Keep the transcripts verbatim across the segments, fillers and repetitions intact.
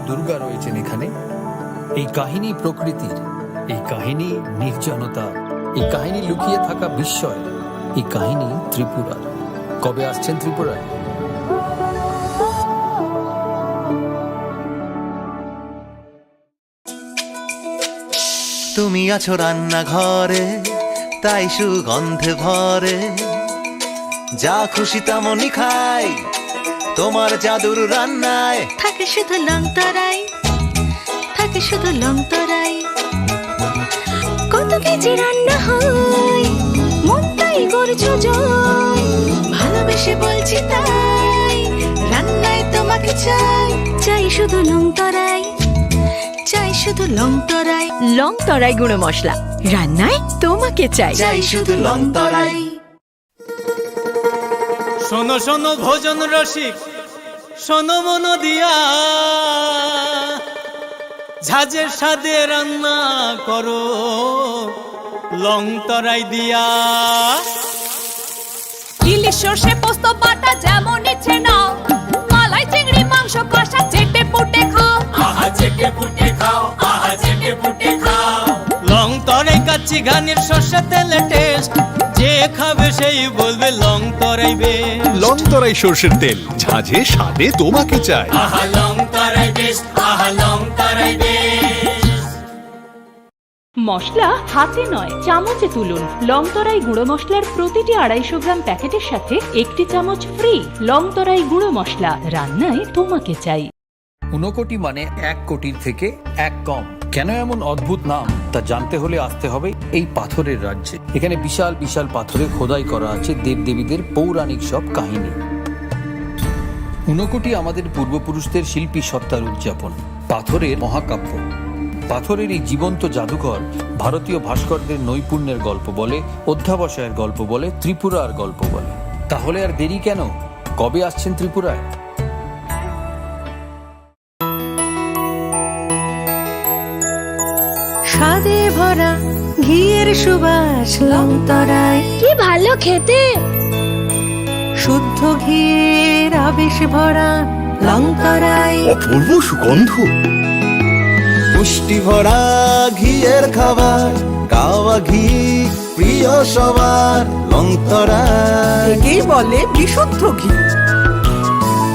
দুর্গা রয়েছেন এখানে। এই কাহিনী প্রকৃতির, এই কাহিনী নির্জনতার, এই কাহিনী লুকিয়ে থাকা বিস্ময়, এই কাহিনী ত্রিপুরার। কবে আসছেন ত্রিপুরায়? তুমি আছো রান্নাঘরে, তাই সুগন্ধে ভরে। যা খুশি তেমনই খাই, তোমার জাদুর রান্নায়। থাকে শুধু লংতরাই, থাকে শুধু লংতরাই। কত কেজি রান্না হয়, মনটাই করছো জয়। ভালোবেসে বলছি তাই, রান্নায় তোমাকে চাই। চাই শুধু লংতরাই, চাই শুধু লংতরাই। লংতরাই গুঁড়ো মশলা, রান্নায় তোমাকে চাই। চাই শুধু লংতরাই। শোনো শোনো ভোজন রসিক, শোনো মন দিয়া, ঝাঁঝের স্বাদে রান্না করো লংতরাই দিয়া। ইলিশ সর্ষে পোস্ত বাটা যেমন ইচ্ছে নাও, মালাই চিংড়ি মাংস কষা চেটে পুটে খাও। আহা চেটে পুটে খাও, আহা চেটে পুটে খাও। লংতরাই কাচ্চি ঘানির সর্ষে তেলে টেস্ট, যে খাবে সেই বলবে লংতরাই বেশ। লংতরাই সর্ষের তেল, ঝাঁঝে স্বাদে তোমাকে চাই। আহা লংতরাই বেশ, আহা লংতরাই বেশ। মশলা হাতে নয়, চামচে তুলুন। লংতরাই গুঁড়ো মশলার প্রতিটি আড়াইশো গ্রাম প্যাকেটের সাথে একটি চামচ ফ্রি। লংতরাই গুঁড়ো মশলা, রান্নায় তোমাকে চাই। ঊনকোটি মানে এক কোটির থেকে এক কম। কেন এমন অদ্ভুত নাম, তা জানতে হলে আসতে হবে এই পাথরের রাজ্যে। এখানে বিশাল বিশাল পাথরে খোদাই করা আছে দেবদেবীদের পৌরাণিক সব কাহিনী। ঊনকোটি আমাদের পূর্বপুরুষদের শিল্পী সত্তার উদযাপন। পাথরের মহাকাব্য। পাথরের এই জীবন্ত জাদুঘর ভারতীয় ভাস্করদের নৈপুণ্যের গল্প বলে, অধ্যাবসায়ের গল্প বলে, ত্রিপুরার গল্প বলে। তাহলে আর দেরি কেন? কবে আসছেন ত্রিপুরায়? স্বাদে ভরা ঘিয়ের সুবাস লংতরাই। কি ভালো খেতে! শুদ্ধ ঘিয়ের আবেশ ভরা লংতরাই। অপূর্ব সুগন্ধ। পুষ্টি ভরা ঘিয়ের খাবার, গাওয়া ঘি প্রিয় সবার লংতরাই। একেই বলে বিশুদ্ধ ঘি।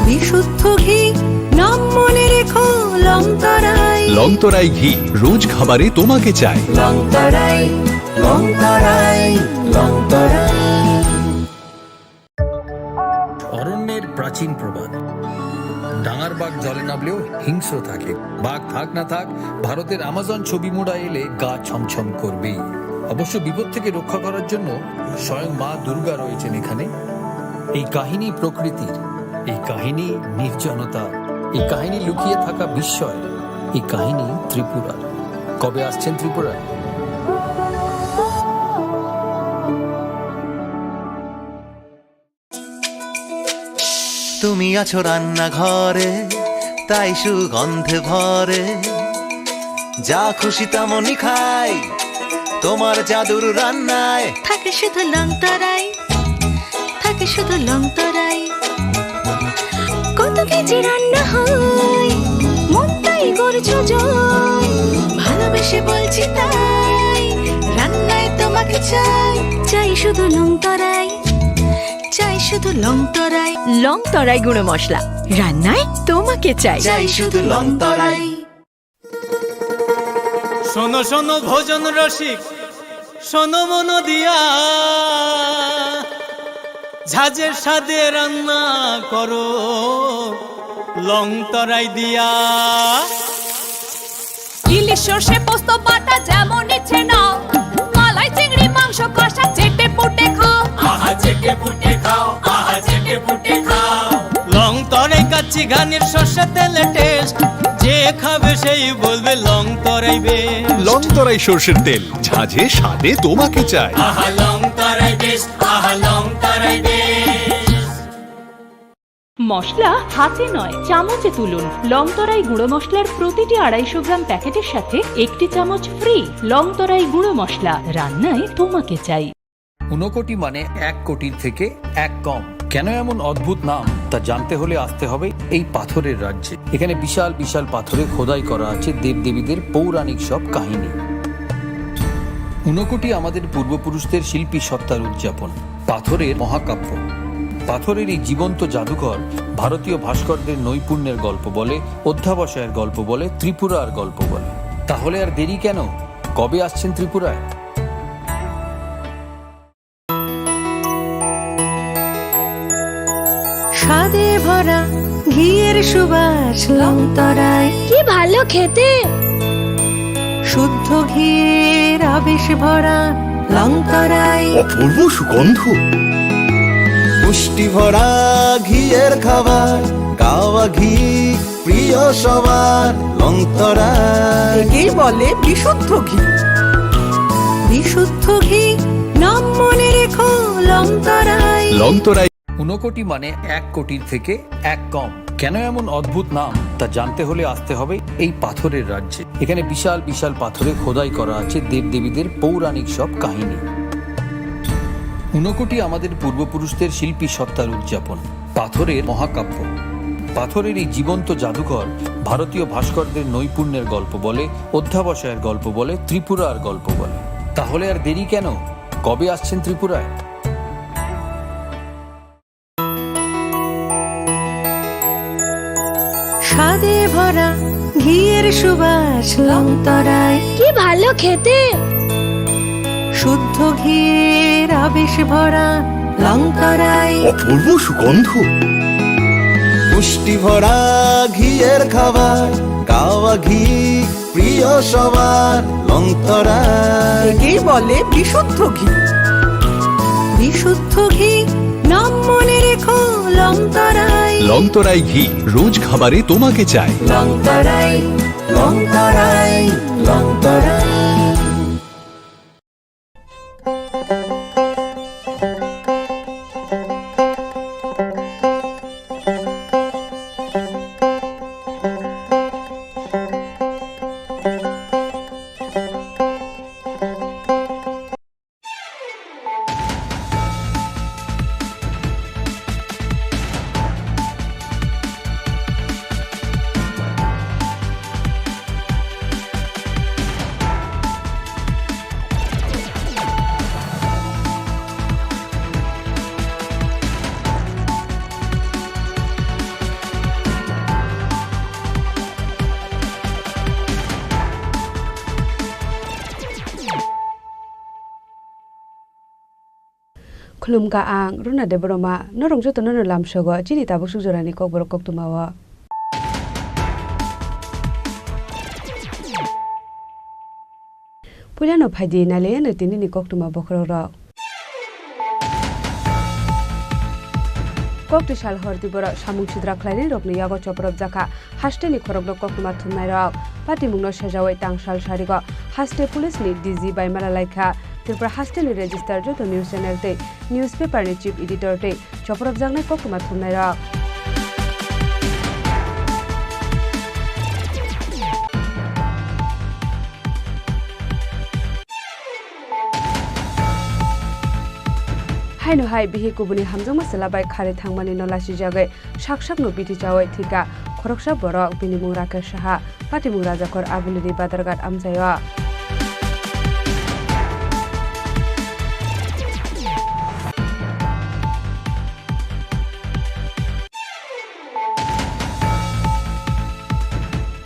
বিশুদ্ধ ঘি, নাম মনে রেখো লংতরাই। লংতরাই ঘি, রোজ খাবারে তোমাকে চাই। লংতরাই, লংতরাই, লংতরাই। অরণ্যের প্রাচীন প্রবাদ। ডাঙার বাঘ জলে নামলেও হিংস্র থাকে। বাঘ থাক না থাক, ভারতের আমাজন ছবি মুড়া এলে গা ছমছম করবেই। অবশ্য বিপদ থেকে রক্ষা করার জন্য স্বয়ং মা দুর্গা রয়েছেন এখানে। এই কাহিনী প্রকৃতির, এই কাহিনী নির্জনতা, এই কাহিনী লুকিয়ে থাকা বিস্ময়, এই কাহিনী ত্রিপুরার। কবে আসছেন ত্রিপুরায়? তুমি আছো রান্নাঘরে, তাই সুগন্ধে ভরে। যা খুশি তেমনই খাই, তোমার জাদুর রান্নায়। থাকে শুধু লংতরাই, থাকে শুধু লংতরাই। কত কেজি রান্না হয়, মনটাই করছো জয়। ভালোবেসে বলছি তাই, রান্নায় তোমাকে চাই। চাই শুধু লংতরাই, চাই শুধু লংতরাই। লংতরাই গুঁড়ো মশলা, রান্নায় তোমাকে চাই। চাই শুধু লংতরাই। শোনো শোনো ভোজন রসিক, শোনো মন দিয়া, ঝাঁঝের স্বাদে রান্না করো লংতরাই দিয়া। ইলিশ সর্ষে পোস্ত বাটা যেমন ইচ্ছে নাও, মালাই চিংড়ি মাংস কষা চেটে পুটে খাও। আহা চেটে পুটে খাও, আহা চেটে পুটে খাও। লংতরাই কাচ্চি ঘানির সর্ষে তেলে টেস্ট, যে খাবে সেই বলবে লংতরাই বেশ। লংতরাই সর্ষের তেল, ঝাঁঝে স্বাদে তোমাকে চাই। আহা লংতরাই বেশ, আহা লংতরাই বেশ। মশলা হাতে নয়, চামচে তুলুন। লংতরাই গুঁড়ো মশলার প্রতিটি আড়াইশো গ্রাম প্যাকেটের সাথে একটি চামচ ফ্রি। লংতরাই গুঁড়ো মশলা, রান্নায় তোমাকে চাই। ঊনকোটি মানে এক কোটির থেকে এক কম। কেন এমন অদ্ভুত নাম, তা জানতে হলে আসতে হবে এই পাথরের রাজ্যে। এখানে বিশাল বিশাল পাথরে খোদাই করা আছে দেবদেবীদের পৌরাণিক সব কাহিনী। ঊনকোটি আমাদের পূর্বপুরুষদের শিল্পী সত্তার উদযাপন। পাথরের মহাকাব্য। পাথরের এই জীবন্ত জাদুঘর ভারতীয় ভাস্করদের নৈপুণ্যের গল্প বলে, অধ্যাবসায়ের গল্প বলে, ত্রিপুরার গল্প বলে। তাহলে আর দেরি কেন? কবে আসছেন ত্রিপুরায়? স্বাদে ভরা ঘিয়ের সুবাস লংতরায়। কি ভালো খেতে! শুদ্ধ ঘিয়ের আবেশ ভরা লংতরায়। অপূর্ব সুগন্ধ। পুষ্টি ভরা ঘিয়ের খাবার, গাওয়া ঘি প্রিয় সবার, লংতরায়। একেই বলে বিশুদ্ধ ঘি। বিশুদ্ধ ঘি, নাম মনে রেখো, লংতরায়। লংতরায়। ঊনকোটি মানে এক কোটির থেকে এক কম। কেন এমন অদ্ভুত নাম, তা জানতে হলে আসতে হবে এই পাথরের রাজ্যে। এখানে বিশাল বিশাল পাথরে খোদাই করা আছে দেবদেবীদের পৌরাণিক সব কাহিনী। ঊনকোটি আমাদের পূর্বপুরুষদের শিল্পী সত্তার উদযাপন। পাথরের মহাকাব্য। পাথরের এই জীবন্ত জাদুঘর ভারতীয় ভাস্করদের নৈপুণ্যের গল্প বলে, অধ্যাবসায়ের গল্প বলে, ত্রিপুরার গল্প বলে। তাহলে আর দেরি কেন? কবে আসছেন ত্রিপুরায়? স্বাদে ভরা ঘিয়ের সুবাস লংতরায়। কি ভালো খেতে! শুদ্ধ ঘিয়ের আবেশ ভরা লংতরায়। অপূর্ব সুগন্ধ। পুষ্টি ভরা ঘিয়ের খাবার, গাওয়া ঘি প্রিয় সবার, লংতরায়। একেই বলে বিশুদ্ধ ঘি। বিশুদ্ধ ঘি, নাম মনে রেখো, লংতরায়। লংতরায় ঘি, রোজ খাবারে তোমাকে চাই। লংতরায়, লংতরায়, Longtharai. Khulumkha ang Runa Debbarma, norok jotono no lamsogo chini tabuk suk jorani kokborok koktwmao. Puilano phaidi nailaiyano tinini koktwma bokhorokrok. Kokti sal hor tiboro samung sidra khlainai rokni yago chopropjakha. Hasteni khorokno koktwma thumnairok patimungno sejaui tangsal sarigo haste police ni D G bai malalaikha. Tripura hasteni register joto news channel tei newspaper ni chief editor tei chopropjaknai koktwma thumnairok. Haino hai bihik kubuni hamjakma chwla bai kharwi thangmani no lasijagwi sak sakno bithi chaui thwikha khoroksa borok, bini mung Rakesh Saha, patimung Rajakhor Abuliri Badarghat amchaio.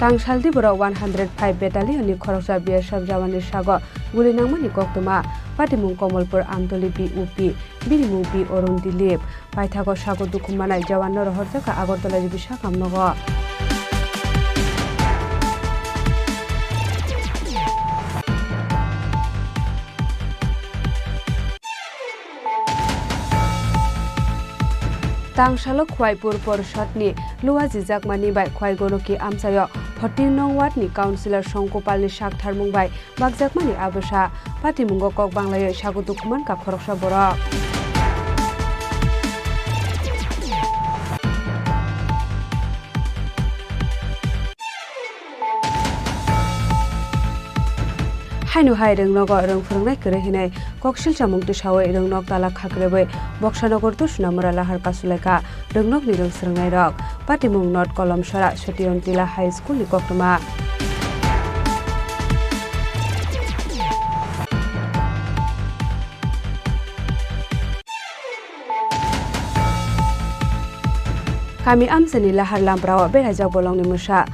Tangsaldi borok one hundred five Battalion ni khoroksa B S F jawan ni sago guli nangmani koktwma. Patimung Komolpur Amtoli B O P, bini mung B Arun Dilip. Paithago sago dukhu manai jawan no rohorjakha Agartala G B sakam nogo. Tangsalo Khwaipur Porshadni luajijakmani bai Khwai Gonoki amchaio forty nong wardni councillor Songkupalni saktharmung bai bakjakmani abwsa. Patimungo kok banglaiwi sago dukhu mankha khoroksa borok. Haino hai rwngnogo rwng phwrwngnai kwrwi hinwi koksil chamung tisawi rwngnok tala khakrebwi Boksanagar Dusuna Mura lahar kasulaikha rwngnokni rwng swrwngnairok. Patimung North Kolomsora Sotiyantila High School ni koktwma. Kami amchaini lahar lamprao beraijak bolongni mwsa.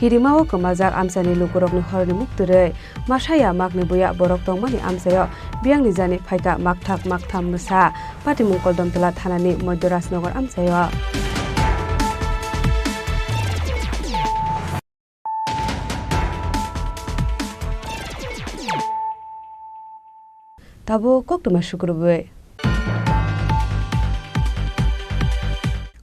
Kirimao kwmajak amchaini lukurokni horni muktwrwi. Masaya makni buya borok tongmani amchaio biyangni jani phaikha makthak maktham mwsa. Patimung Koldomtola thanani Moidya Rajnagar amchaio. Tabuk koktwma sukrubwi.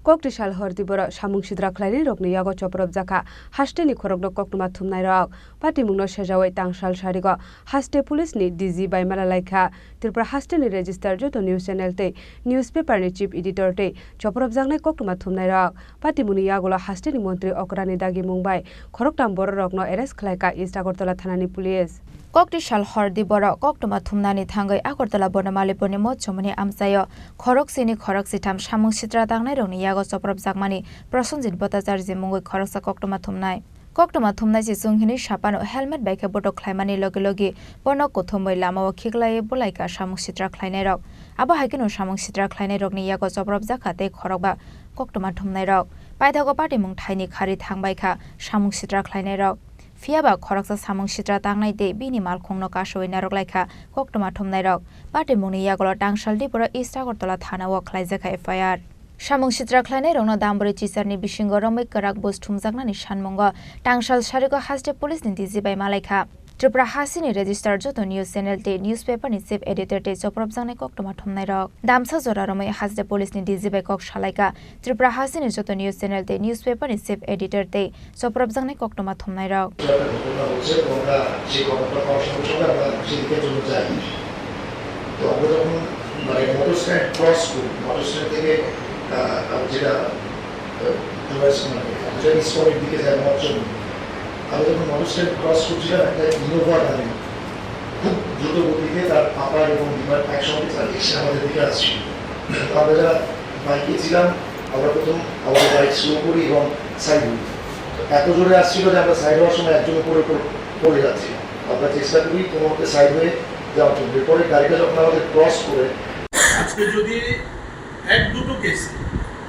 Kokti sal hor tiboro samung sitra khlainairokni yago chopropjakha hasteni khorokno koktwma thumnairok. Patimungno sejawi tangsal sarigo haste police ni D G bai malalaikha. Tripura hasteni register joto news channel tei newspaper ni chief editor tei chopropjaknai koktwma thumnairok. Patimungni yagulo hasteni montri okrani dagimung bai khoroktham bororokno arrest khlaikha East Agartala thanani police. Kokti sal hor di borok koktwma thumnani thangwi Agartala Bonomalipurni Mochomoni amchaio khoroksini khoroksitham samung sitra tangnairokni yago chopropjakmani Prosenjit Bhattacharya mungwi khoroksa koktwma thumnai. Koktwma thumnai se chwng hinwi saphano helmet bai khe botok khlaimani logi logi bono kuthumwi lamao khiklaiwi bulaikha samung sitra khlainairok. Abo hai kheno samung sitra khlainairokni yago chopropjakha tei khorokba koktwma thumnairok. Paithago patimung thaini khari thangbaikha samung sitra khlainairok. Phiyaba khoroksa samung sitra tangnai tei bini malkhungno kasowi naroklaikha koktwma thumnairok. Patimungni yagulo tangsal diboro East Agartala thanao khlaijakha F I R. Samung sitra khlainairokno dambori chisarni bisingo romwi kwrak buj thumjaknani sanmungo tangsal sarigo haste police ni D G bai malaikha. Tripura hasteni register joto news channel tei newspaper ni chief editor tei chopropjaknai koktwma thumnairok. Damsa jora romwi haste police ni D G bai kok salaikha. Tripura hasteni joto news channel tei newspaper ni chief editor tei chopropjaknai koktwma thumnairok. একটা ঘটনা হচ্ছে, তো আমরা সেই খবরটা পাওয়ার সঙ্গে সঙ্গে আমরা সেদিকে চলে যাই। তো আমরা যখন, মানে, মোটর স্ট্যান্ড ক্রস করি, মোটর স্ট্যান্ড থেকে, আহ, যেটা, আহ, টুয়ার্ডস, মানে, যেটা ইস্কনের দিকে যায়, মঞ্চল, আমরা যখন মোটর স্ট্যান্ড ক্রস করছিলাম, একটা ইনোভা গাড়ি খুব দ্রুত গতিতে তার আপার এবং রিভার একসঙ্গে চালিয়ে এসে আমাদের দিকে আসছিল। তো আমরা যারা বাইকে ছিলাম, আমরা প্রথম আমাদের বাইক স্লো করি এবং সাইড হই। তো এত জোরে আসছিল যে আমরা সাইড হওয়ার সময় একজন উপরে উপর পড়ে যাচ্ছি। আমরা চেষ্টা করি কোনো মতে সাইড হয়ে যাওয়ার জন্য। এরপরে গাড়িটা যখন আমাদের ক্রস করে, আজকে যদি এক দুটো কেসে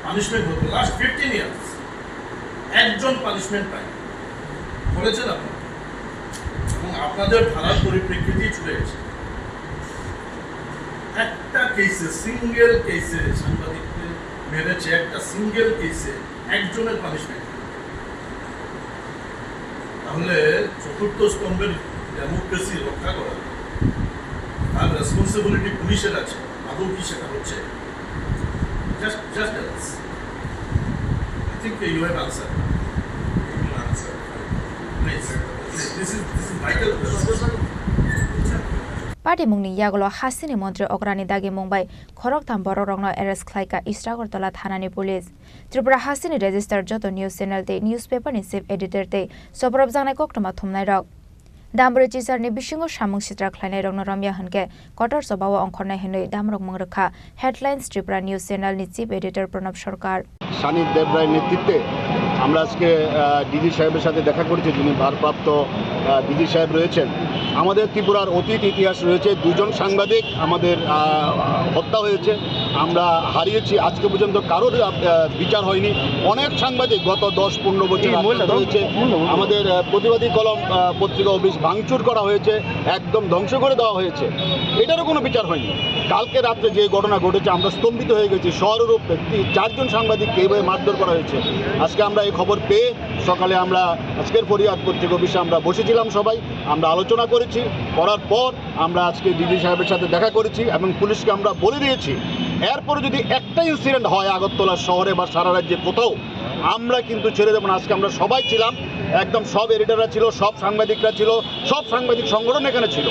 পানিশমেন্ট হতো, লাস্ট ফিফটিন ইয়ার্স একজন পানিশমেন্ট পায়, বলেছেন আপনারা, এবং আপনাদের ধারার পরিপ্রেক্ষিতেই ছুটে গেছে। একটা কেসে, সিঙ্গেল কেসে সাংবাদিককে মেরেছে, একটা সিঙ্গেল কেসে একজনের পানিশমেন্ট। তাহলে চতুর্থ স্তম্ভের ডেমোক্রেসি রক্ষা করা, তার রেসপন্সিবিলিটি পুলিশের আছে, আদৌ কি সেটা হচ্ছে? Just, just tell us. I think you have answered. Please, please, this is, this is vital. Patimungni yagulo hasteni montri okrani dagimung bai khoroktham borokrokno arrest khlaikha East Agartala thanani police. Tripura hasteni register joto news channel tei newspaper ni chief editor tei chopropjaknai koktwma thumnairok. Dambori chisarni bisingo samung sitra khlainairokno romya hwnkhe kotor chobao ongkhornai hwnwi damrok mung rwkha. Headlines Tripura News Channel ni Chief Editor Pranab Sarkar. Sunny দেব রায়ের নেতৃত্বে আমরা আজকে, আহ, ডিজি সাহেবের সাথে দেখা করেছি, যিনি ভারপ্রাপ্ত, আহ, ডিজি সাহেব রয়েছেন। আমাদের ত্রিপুরার অতীত ইতিহাস রয়েছে, দুজন সাংবাদিক আমাদের, আহ, হত্যা হয়েছে, আমরা হারিয়েছি। আজকে পর্যন্ত কারোর, আহ, বিচার হয়নি। অনেক সাংবাদিক গত দশ পনেরো বছর এই আক্রান্ত মহিলা হয়েছে। আমাদের, আহ, প্রতিবাদী কলম, আহ, পত্রিকা অফিস ভাঙচুর করা হয়েছে, একদম ধ্বংস করে দেওয়া হয়েছে, এটারও কোনো বিচার হয়নি। কালকে রাত্রে যে ঘটনা ঘটেছে, আমরা স্তম্ভিত হয়ে গেছি। শহরের উপরে তি-, চারজন সাংবাদিককে এইভাবে মারধর করা হয়েছে। আজকে আমরা এই খবর পেয়ে সকালে আমরা আজকের ফরিয়াদ পত্রিকা অফিসে আমরা বসেছিলাম সবাই, আমরা আলোচনা করেছি। করার পর আমরা আজকে ডিজি সাহেবের সাথে দেখা করেছি এবং পুলিশকে আমরা বলে দিয়েছি, এরপরে যদি একটা ইনসিডেন্ট হয় আগরতলা শহরে বা সারা রাজ্যে কোথাও, আমরা কিন্তু ছেড়ে দেবো না। আজকে আমরা সবাই ছিলাম, একদম সব এডিটররা ছিল, সব সাংবাদিকরা ছিল, সব সাংবাদিক সংগঠন এখানে ছিল।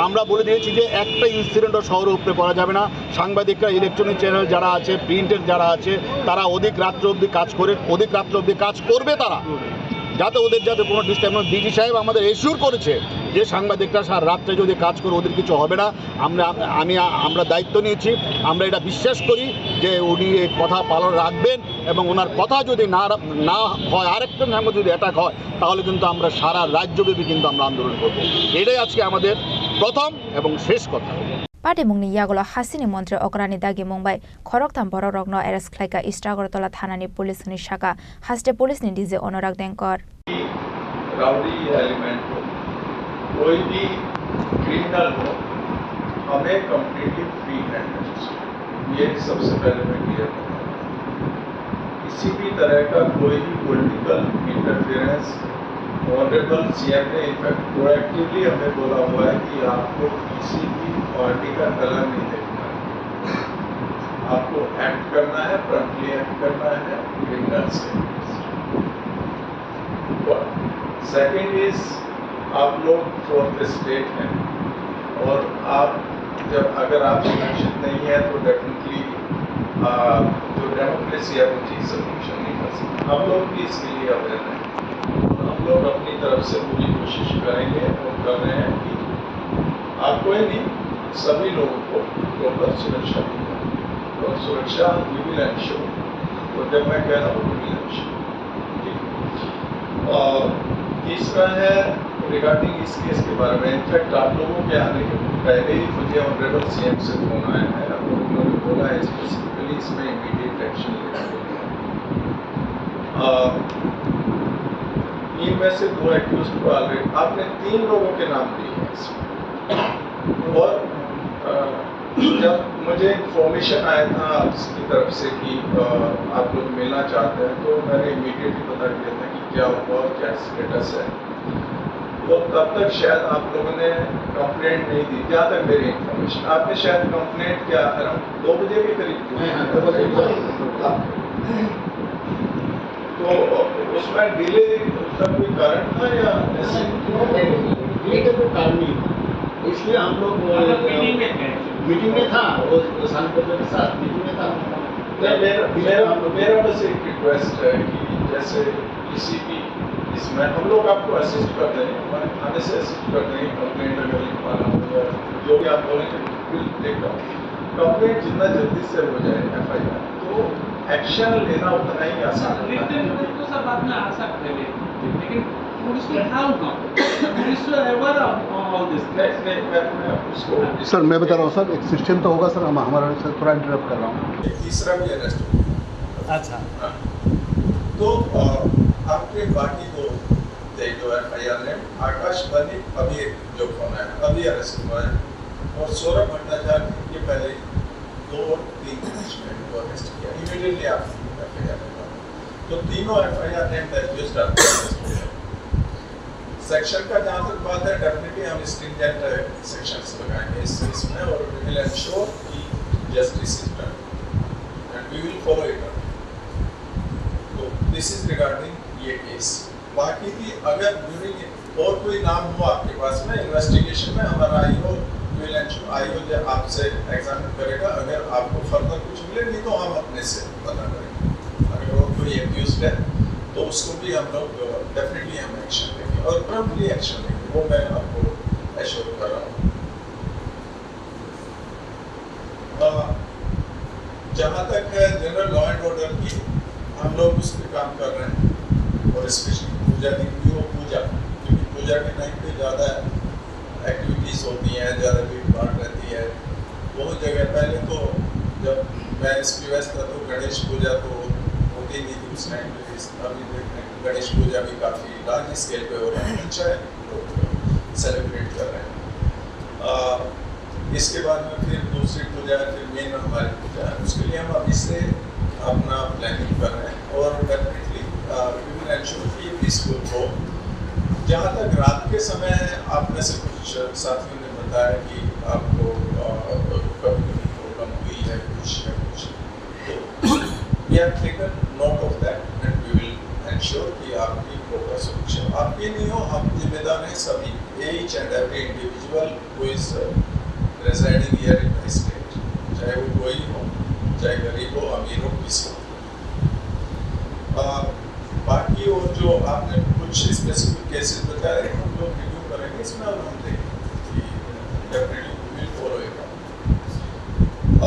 আমরা বলে দিয়েছি যে একটা ইনসিডেন্টও শহরের উপরে করা যাবে না। সাংবাদিকরা, ইলেকট্রনিক চ্যানেল যারা আছে, প্রিন্টের যারা আছে, তারা অধিক রাত্র অবধি কাজ করে, অধিক রাত্র অবধি কাজ করবে তারা। যাতে ওদের যাতে কোনো ডিস্টার্ব না। ডিজি সাহেব আমাদের এশিওর করেছে যে সাংবাদিকরা সারা রাত্রে যদি কাজ করে ওদের কিছু হবে না। আমরা আমি আমরা দায়িত্ব নিয়েছি। আমরা এটা বিশ্বাস করি যে উনি এই কথা পালন রাখবেন এবং ওনার কথা যদি না রা- না হয়, আরেকটা সঙ্গে যদি অ্যাটাক হয়, তাহলে কিন্তু আমরা সারা রাজ্যব্যাপী কিন্তু আমরা আন্দোলন করব। এটাই আজকে আমাদের প্রথম এবং শেষ কথা। Patimungni yagulo hasini montri okrani dagimung bai khoroktham borokrokno arrest khlaikha East Agartala thanani police hwnwi sakha haste police ni D G Anurag Dengkor. Rowdy element हो, कोई भी क्रिमिनल हो, हमें कंप्लीटली फ्री हैंड है। ये सबसे पहले मैं क्लियर करता हूँ। किसी भी तरह का कोई भी पॉलिटिकल इंटरफेरेंस, ऑनरेबल सीएम ने इनफैक्ट प्रोएक्टिवली हमें बोला हुआ है कि आपको किसी भी पार्टी का कलर नहीं देखना है, आपको एक्ट करना है, प्रॉम्प्टली एक्ट करना है क्रिमिनल से। सेकंड इज, आप लोग फोर्थ स्टेट हैं और आप जब, अगर आप सुरक्षित नहीं है तो डेफिनेटली जो डेमोक्रेसी है वो ठीक से फंक्शन नहीं कर सकती। हम लोग भी इसके लिए अवेयर हैं और हम लोग अपनी तरफ से पूरी कोशिश करेंगे और कर रहे हैं कि आपको ही नहीं, सभी लोगों को प्रॉपर सुरक्षा दी जाए और सुरक्षा वी विल एंश्योर। तो जब मैं कह रहा हूँ वी विल एंश्योर, ठीक है। और तीसरा है रिगार्डिंग इस केस के बारे में, इनफैक्ट आप लोगों के आने के पहले ही मुझे ऑनरेबल सीएम से फोन आया है और उन्होंने बोला है स्पेसिफिकली इसमें इमीडिएट एक्शन लेने के लिए। अ, तीन में से दो एक्यूज को ऑलरेडी आपने तीन लोगों के नाम दिए हैं इसमें। और अ, जब मुझे इन्फॉर्मेशन आया था आपकी तरफ से कि अ, आप लोग मिलना चाहते हैं, तो मैंने इमीडिएटली पता किया था कि क्या हुआ और क्या स्टेटस है। वो तब तक शायद आप लोगों ने कंप्लेंट नहीं दी, जहाँ तक मेरी इन्फॉर्मेशन। आपने शायद कंप्लेंट क्या अराउंड दो बजे के करीब की? हाँ, हाँ, दो बजे। तो उसमें डिले का कोई कारण था या ऐसे? नहीं, नहीं, डिले का कोई कारण नहीं था। इसलिए हम लोग, अ, मतलब मीटिंग में थे। मीटिंग में था, वो, वो सांसदों के साथ मीटिंग में था। नहीं, मेरा, इसलिए मेरा, हम लोग मेरा बस एक रिक्वेस्ट है कि जैसे किसी भी इसमें हम लोग आपको असिस्ट कर देंगे, हमारे थाने से असिस्ट कर देंगे, कंप्लेंट अगर लिखवाना हो या जो भी आप बोलेंगे, बिल्कुल देखता हूँ। कंप्लेंट जितना जल्दी से हो जाए, एफआईआर, तो एक्शन लेना उतना ही आसान होता है। रिटन रूप तो सब बाद में आ सकते हैं, लेकिन पुलिस को हाउ कम? पुलिस को aware of all this things. नहीं, नहीं, मैं, मैं उसको सर, मैं बता रहा हूँ सर, एक सिस्टम तो होगा सर, हम, हमारा सर, थोड़ा इंटरप्ट कर रहा हूँ। एक तीसरा भी अरेस्ट हो गया। अच्छा। हाँ। तो, अ, आपके बाकी दो, ये जो एफआईआर है, आकाश बनी अभी एक जो फोन है, अभी अरेस्ट हुआ है, और सौरभ भट्टाचार्य के पहले दो और तीन पुलिसमैन को अरेस्ट किया, इमीडिएटली आप एफआईआर लगा। तो तीनों एफआईआर नेम्ड एक्यूज्ड आपको अरेस्ट हुए। सेक्शन का जहाँ तक बात है, डेफिनेटली हम स्ट्रिंजेंट सेक्शंस लगाएंगे इस केस में, और we will ensure कि justice is done and we will follow it up। तो दिस इज रिगार्डिंग ये केस। बाकी भी अगर ड्यूरिंग और कोई नाम हो आपके पास में, इन्वेस्टिगेशन में हमारा आईओ विल, आईओ जो आपसे एग्जामिन करेगा, अगर आपको फर्दर कुछ मिले, नहीं तो हम अपने से पता करेंगे। अगर और कोई एक्यूज है तो उसको भी हम लोग डेफिनेटली हम एक्शन लेंगे और प्रॉम्प्टली एक्शन लेंगे, वो मैं आपको एश्योर कर रहा हूँ। अ, जहाँ तक है जनरल लॉ एंड ऑर्डर की, हम लोग उस पर काम कर रहे हैं और स्पेशली पूजा दिन भी हो, पूजा, क्योंकि पूजा के टाइम पे ज़्यादा एक्टिविटीज़ होती हैं, ज़्यादा भीड़ भाड़ रहती है। बहुत जगह पहले तो जब मैं एसपी वेस्ट था तो गणेश पूजा तो होती नहीं थी उस टाइम पे। अभी देख रहे हैं गणेश पूजा भी काफ़ी लार्ज स्केल पे हो रहा है, अच्छा है, लोग सेलिब्रेट कर रहे हैं। अ, इसके बाद में फिर दूसरी पूजा है, फिर मेन हमारी पूजा है, उसके लिए हम अभी से अपना प्लानिंग कर रहे हैं और डेफिनेटली वी विल एंश्योर कि पीसफुल हो। जहाँ तक रात के समय है, आप में से कुछ साथियों ने बताया कि आपको, अ, कभी-कभी प्रॉब्लम हुई है, कुछ है, कुछ, तो we have taken note of that and we will ensure कि आपकी प्रॉपर सुरक्षा, आपकी नहीं हो, हम जिम्मेदार हैं सभी, each and every individual who is, uh, residing here in the state, चाहे वो कोई हो, चाहे गरीब हो, अमीर हो, किसी हो। आ, बाकी और जो आपने कुछ स्पेसिफिक केसेस बता रहे हैं, हम लोग रिव्यू करेंगे, इसमें और हम देखेंगे कि definitely will follow it up. अ,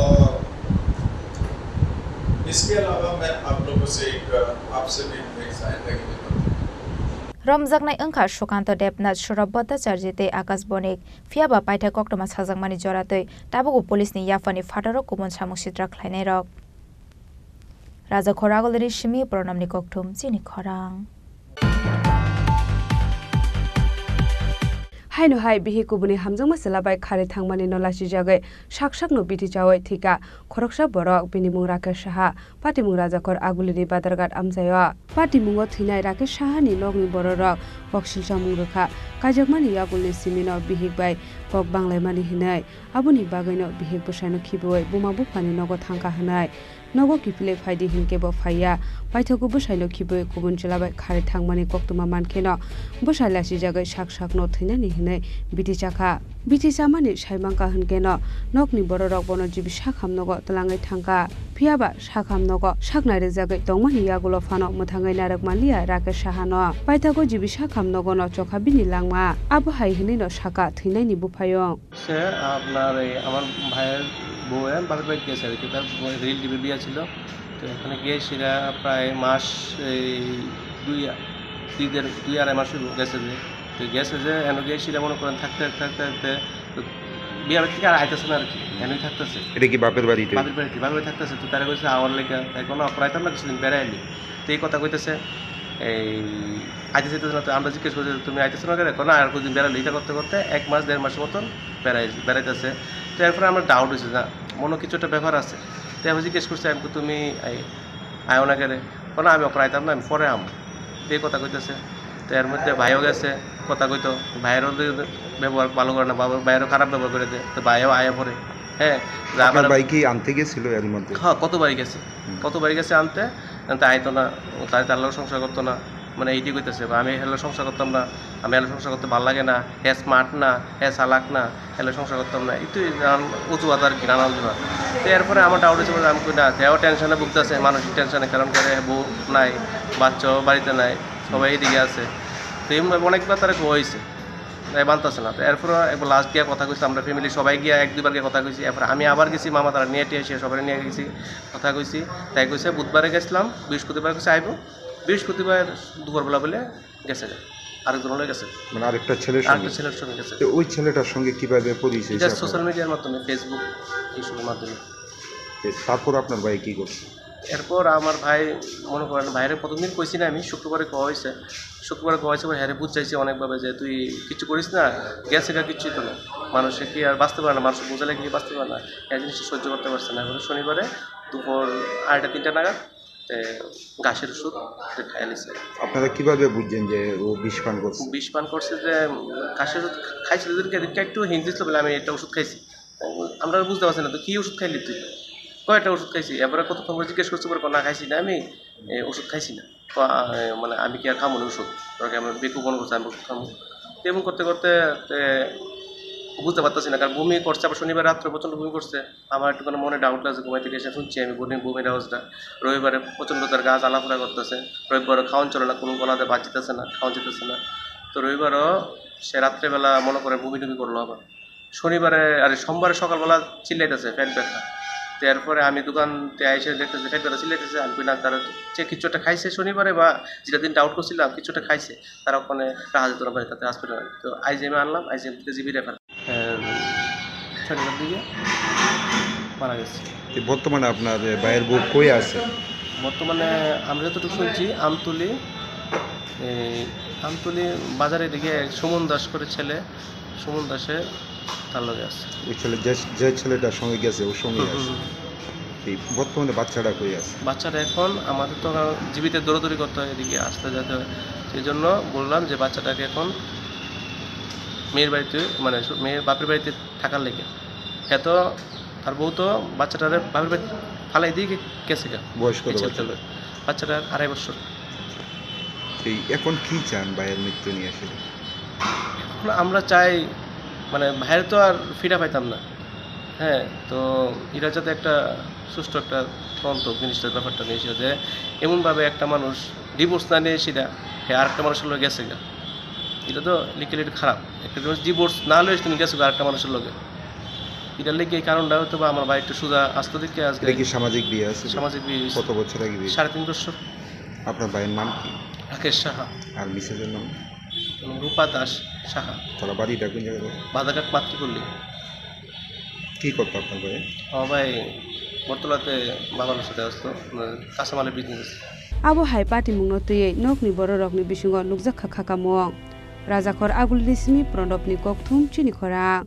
इसके अलावा मैं आप लोगों से एक, अ, आपसे भी एक साइन नहीं देता हूँ। Romjaknai wngkha Sukanto Debnath, Surab Bhattacharjee tei Akash Bonik, phiya ba paithak koktwma sajakmani joratwi tabukbo police ni yaphani phataro kubun samung sitra khlainairok. Raja Khoragulni simi Pranamni kokthum chini khorang. Haino hai bihik kubuni hamjakma chwla bai kharwi thangmani no lachijagwi sak sakno biti chawi thwikha khoroksa borok, bini mung Rakesh Saha, patimung Rajakhor Agulini Badarghat amchaio. Patimungo thwinai Rakesh Sahani nokni bororok kok silchamung rwkha, kaijakmani yakulni simino bihik bai kok banglaimani hinwi. Aboni bagwino bihik bwsaino khibiui buma buphani nogo thangkha hwnwi. Nogo kiphilwi phaidi hinkhe bo phaiya. Paithago bwsaino khibiui kubun chwla bai kharwi thangmani koktwma mankheno bwsai lachijagwi sak sakno thwinani hwnwi biti chakha. Biti chamani saimangkha hwnkeno nokni bororok bono jibi sakham nogo twlangwi thangkha. Phiyaba sakham nogo saknai rwjagwi tongmani yagulo phano mwthangwi narwk manliya Rakesh Sahano. Paithago jibi sakham nogono chokha bini langma. Abo hai hwnwino sakha thwinaini buphayung. সে আপনার এই আমার ভাইয়ের বউয়ের বাপের বাড়িতে গেছে আর কি, তার রিলেটিভের বিয়ে ছিল। তো এখানে গিয়ে সেটা প্রায় মাস, এই দুই, দুই দেড়, দুই আড়াই মাস হইব গেছে যে। তো গেছে যে এনে গিয়ে সেটা মনে করেন থাকতে থাকতে থাকতে তো বিয়ে বাড়ি থেকে আর আইতেছে না আর কি, এমনি থাকতেছে। এটা কি বাপের বাড়িতে? বাপের বাড়িতে, বাপের বাড়ি থাকতেছে। তো তারা কইছে আওয়ার লেগে, তাই কোনো অপরাধ না কিছুদিন বেড়াইনি। তো এই কথা কইতেছে, এই আইতে চাইতেছে না। তো আমরা জিজ্ঞেস করছি, "তুমি আইতেছো না কেন?" কয়, "না, আর কতদিন বেড়াইলো।" এটা করতে করতে এক মাস, দেড় মাসের মতন বেড়াই-, বেড়াইতেছে। তো এরপরে আমরা ডাউট হয়েছে, না, মনে হয় কিছু একটা ব্যাপার আছে। তো আমি জিজ্ঞেস করছি, "আমি, তুমি এই আয়ো না কেন?" কয়, "না, আমি ওখানে আইতাম না, আমি পরে আম।" তো এই কথা কইতেছে। তো এর মধ্যে ভাইও গেছে কথা কইতো, ভাইয়েরও তো ব্যবহার ভালো করে না, বাবা, ভাইয়েরও খারাপ ব্যবহার করে দেয়। তো ভাইও আয়া পরে, হ্যাঁ, যে আপনার আপনারা ভাই কি আনতে গেছিল এর মধ্যে? হ্যাঁ, কতবারই গেছে। হুম। কতবারই গেছে আনতে, আনতে আইতো না, তাই তার লগে সংসার করতো না। মানে এইটি কইতেছে, "আমি এর লগে সংসার করতাম না, আমি এর লগে সংসার করতে ভালো লাগে না, হে স্মার্ট না, হে চালাক না, এর লগে সংসার করতাম না।" এই তো নানান অজুহাত আর কি, নানান অজুহাত। তো এরপরে আমার ডাউট হচ্ছে, আমি কই, "না, তেও টেনশনে ভুগতেছে, মানসিক টেনশনে, কারণ করে বউ নাই, বাচ্চাও বাড়িতে নাই, সবাই এদিকে আছে।" তো এমনভাবে অনেকবার তারা কইছে, তাই মানতেছে না। তো এরপরে একবার লাস্ট গিয়া কথা কইছি, আমরা ফ্যামিলি সবাই গিয়া এক দুইবার গিয়া কথা কইছি। এরপর আমি আবার গেছি, মামা তারা নিয়ে টিয়ে এসে সবাই নিয়ে গেছি, কথা কইছি। তাই কইছে বুধবারে গেছিলাম, বৃহস্পতিবার কইছে আইবো, বৃহস্পতিবার দুপুরবেলা বলে গেছে গা। আরেকজন হলে গেছে। মানে আরেকটা ছেলের সঙ্গে? আরেকটা ছেলের সঙ্গে গেছে। তো ওই ছেলেটার সঙ্গে কিভাবে পরিচয় এটা হয়েছে আপনার? সোশ্যাল মিডিয়ার মাধ্যমে, Facebook, এইসবের মাধ্যমে। তো তারপর আপনার ভাই কি করছে? এরপর আমার ভাই, মনে করেন, ভাইরে প্রথম দিন কইছি না আমি, শুক্রবারে কওয়া হয়েছে। শুক্রবারে কওয়া হয়েছে, পরে হ্যারে বুঝাইছি অনেকভাবে যে, "তুই কিচ্ছু করিস না, গেছে গা, কিচ্ছু তো না।" মানুষে কি আর বাঁচতে পারে না, মানুষ বোঝালে কি বাঁচতে পারে না, এই জিনিসটা সহ্য করতে পারছে না। এবার শনিবারে দুপুর আড়াইটা তিনটা নাগাদ, এ, ঘাসের ওষুধ, এটা খাইয়া নিছে। আপনারা কিভাবে বুঝছেন যে ও বিষ পান করছে? বিষ পান করছে যে, উম, ঘাসের ওষুধ খাইছিল, যেদিনকে, এদিনকে একটু হিন্ট দিছিল বলে, "আমি একটা ওষুধ খাইছি।" আমরা বুঝতে পারছি না, "তো কি ওষুধ খাইলি তুই?" "কয়টা ওষুধ খাইছি।" এরপরে কতক্ষণ করে জিজ্ঞেস করছি, পরে কয়, "না, খাইছি না আমি, এ, ওষুধ খাইছি না।" তো, আ, এ, মানে, "আমি কি আর খামো না ওষুধ? তোকে আমি বেকুব মনে করছি, আমি ওষুধ খামো?" তো এমন করতে করতে, এ, বুঝতে পারতেছি না, কারণ বমি করছে, আবার শনিবার রাত্রে প্রচণ্ড বমি করছে। আমার একটুখানি মনে ডাউট লাগছে, ঘুমাইতে গিয়ে এসে শুনছি আমি বমি, বমির আওয়াজটা। রবিবারে প্রচণ্ড তার গা জ্বালাফোড়া করতেছে, রবিবারও খাওয়ান চলে না, কোনো গলাতে বাদ যেতেছে না, খাওয়ান যেতেছে না। তো রবিবারও সে রাত্রেবেলা মনে করে বমি টমি করলো আবার। শনিবারে, আরে, সোমবারে সকালবেলা চিল্লাইতেছে পেট ব্যথা। তো এরপরে আমি দোকানতে আইসে দেখতেছি পেট ব্যথা চিল্লাইতেছে। আমি কই, "না, তারা তো সে কিছু একটা খাইছে শনিবারে, বা যেটা দিন ডাউট করছিলাম কিছু একটা খাইছে।" তারা ওখানে রাখা যেত না পারে, তাতে হসপিটালে। তো আইজিএমে আনলাম, আইজিএম থেকে জিবি রেফার। এ, ছয়টার দিকে মারা গেছে। তো বর্তমানে আপনার, এ, ভাইয়ের বউ কই আছে? বর্তমানে আমরা যতটুকু শুনছি, আমতলি, এই আমতলি বাজারে দিকে সুমন দাস করে ছেলে, সুমন দাসের তার লগে আছে। ওই ছেলে, যে, যে ছেলেটার সঙ্গে গেছে, ওর সঙ্গেই হুম, আছে। হুম, হুম। এই বর্তমানে বাচ্চাটা কই আছে? বাচ্চাটা এখন আমাদের তো কারণ জিবিতে দৌড়াদৌড়ি করতে হয়, এদিকে আসতে যেতে হয়। সেই জন্য বললাম যে বাচ্চাটাকে এখন মেয়ের বাড়িতে, মানে, সু-, মেয়ের বাপের বাড়িতে থাকার লেগে। এত তার বউ তো বাচ্চাটারে বাপের বাড়িতে ফালাই দিয়ে গে-, গেছে গা। বয়স কত এই বছর? ছেলেটা হলো, বাচ্চাটার আড়াই বছর। এই এখন কি চান ভাইয়ের মৃত্যু নিয়ে আসলে? এখন আমরা চাই, মানে, ভাইয়ের তো আর ফিরে পাইতাম না। হ্যাঁ, তো এরা যাতে একটা সুষ্ঠু একটা তদন্ত জিনিসটার ব্যাপারটা নিয়ে এসে যে এমনভাবে একটা মানুষ ডিভোর্স না নিয়ে সেটা, হ্যাঁ, আরেকটা মানুষের লগে গেছে গা। এটা তো লিগালি খারাপ। একটা ডিভোর্স, ডিভোর্স না লয়ে তুমি গেছো গা আরেকটা মানুষের লগে। এটার লেগে এই কারণটা হয়তো বা আমার ভাই একটু সোজা আসতে দিকে আজকে। এটা কি সামাজিক বিয়ে আছে? সামাজিক বিয়ে হয়েছে। কত বছর আগে বিয়ে? সাড়ে তিন বছর। আপনার ভাইয়ের নাম কি? রাকেশ সাহা। আর মিসেসের নাম? রূপা দাস সাহা। তারা বাড়িটা কোন জায়গায়? বাদাঘাট মাতৃপল্লী। কি করতো আপনার ভাই? আমার ভাই বটতলাতে বাবার সাথে আসতো, মানে, কাঁচামালের business. Abo hai patimungno twiwi nokni bororokni bisingo nukjak kha khakamung. Rajakhor Agulini simi Pranobni kokthum chini khorang.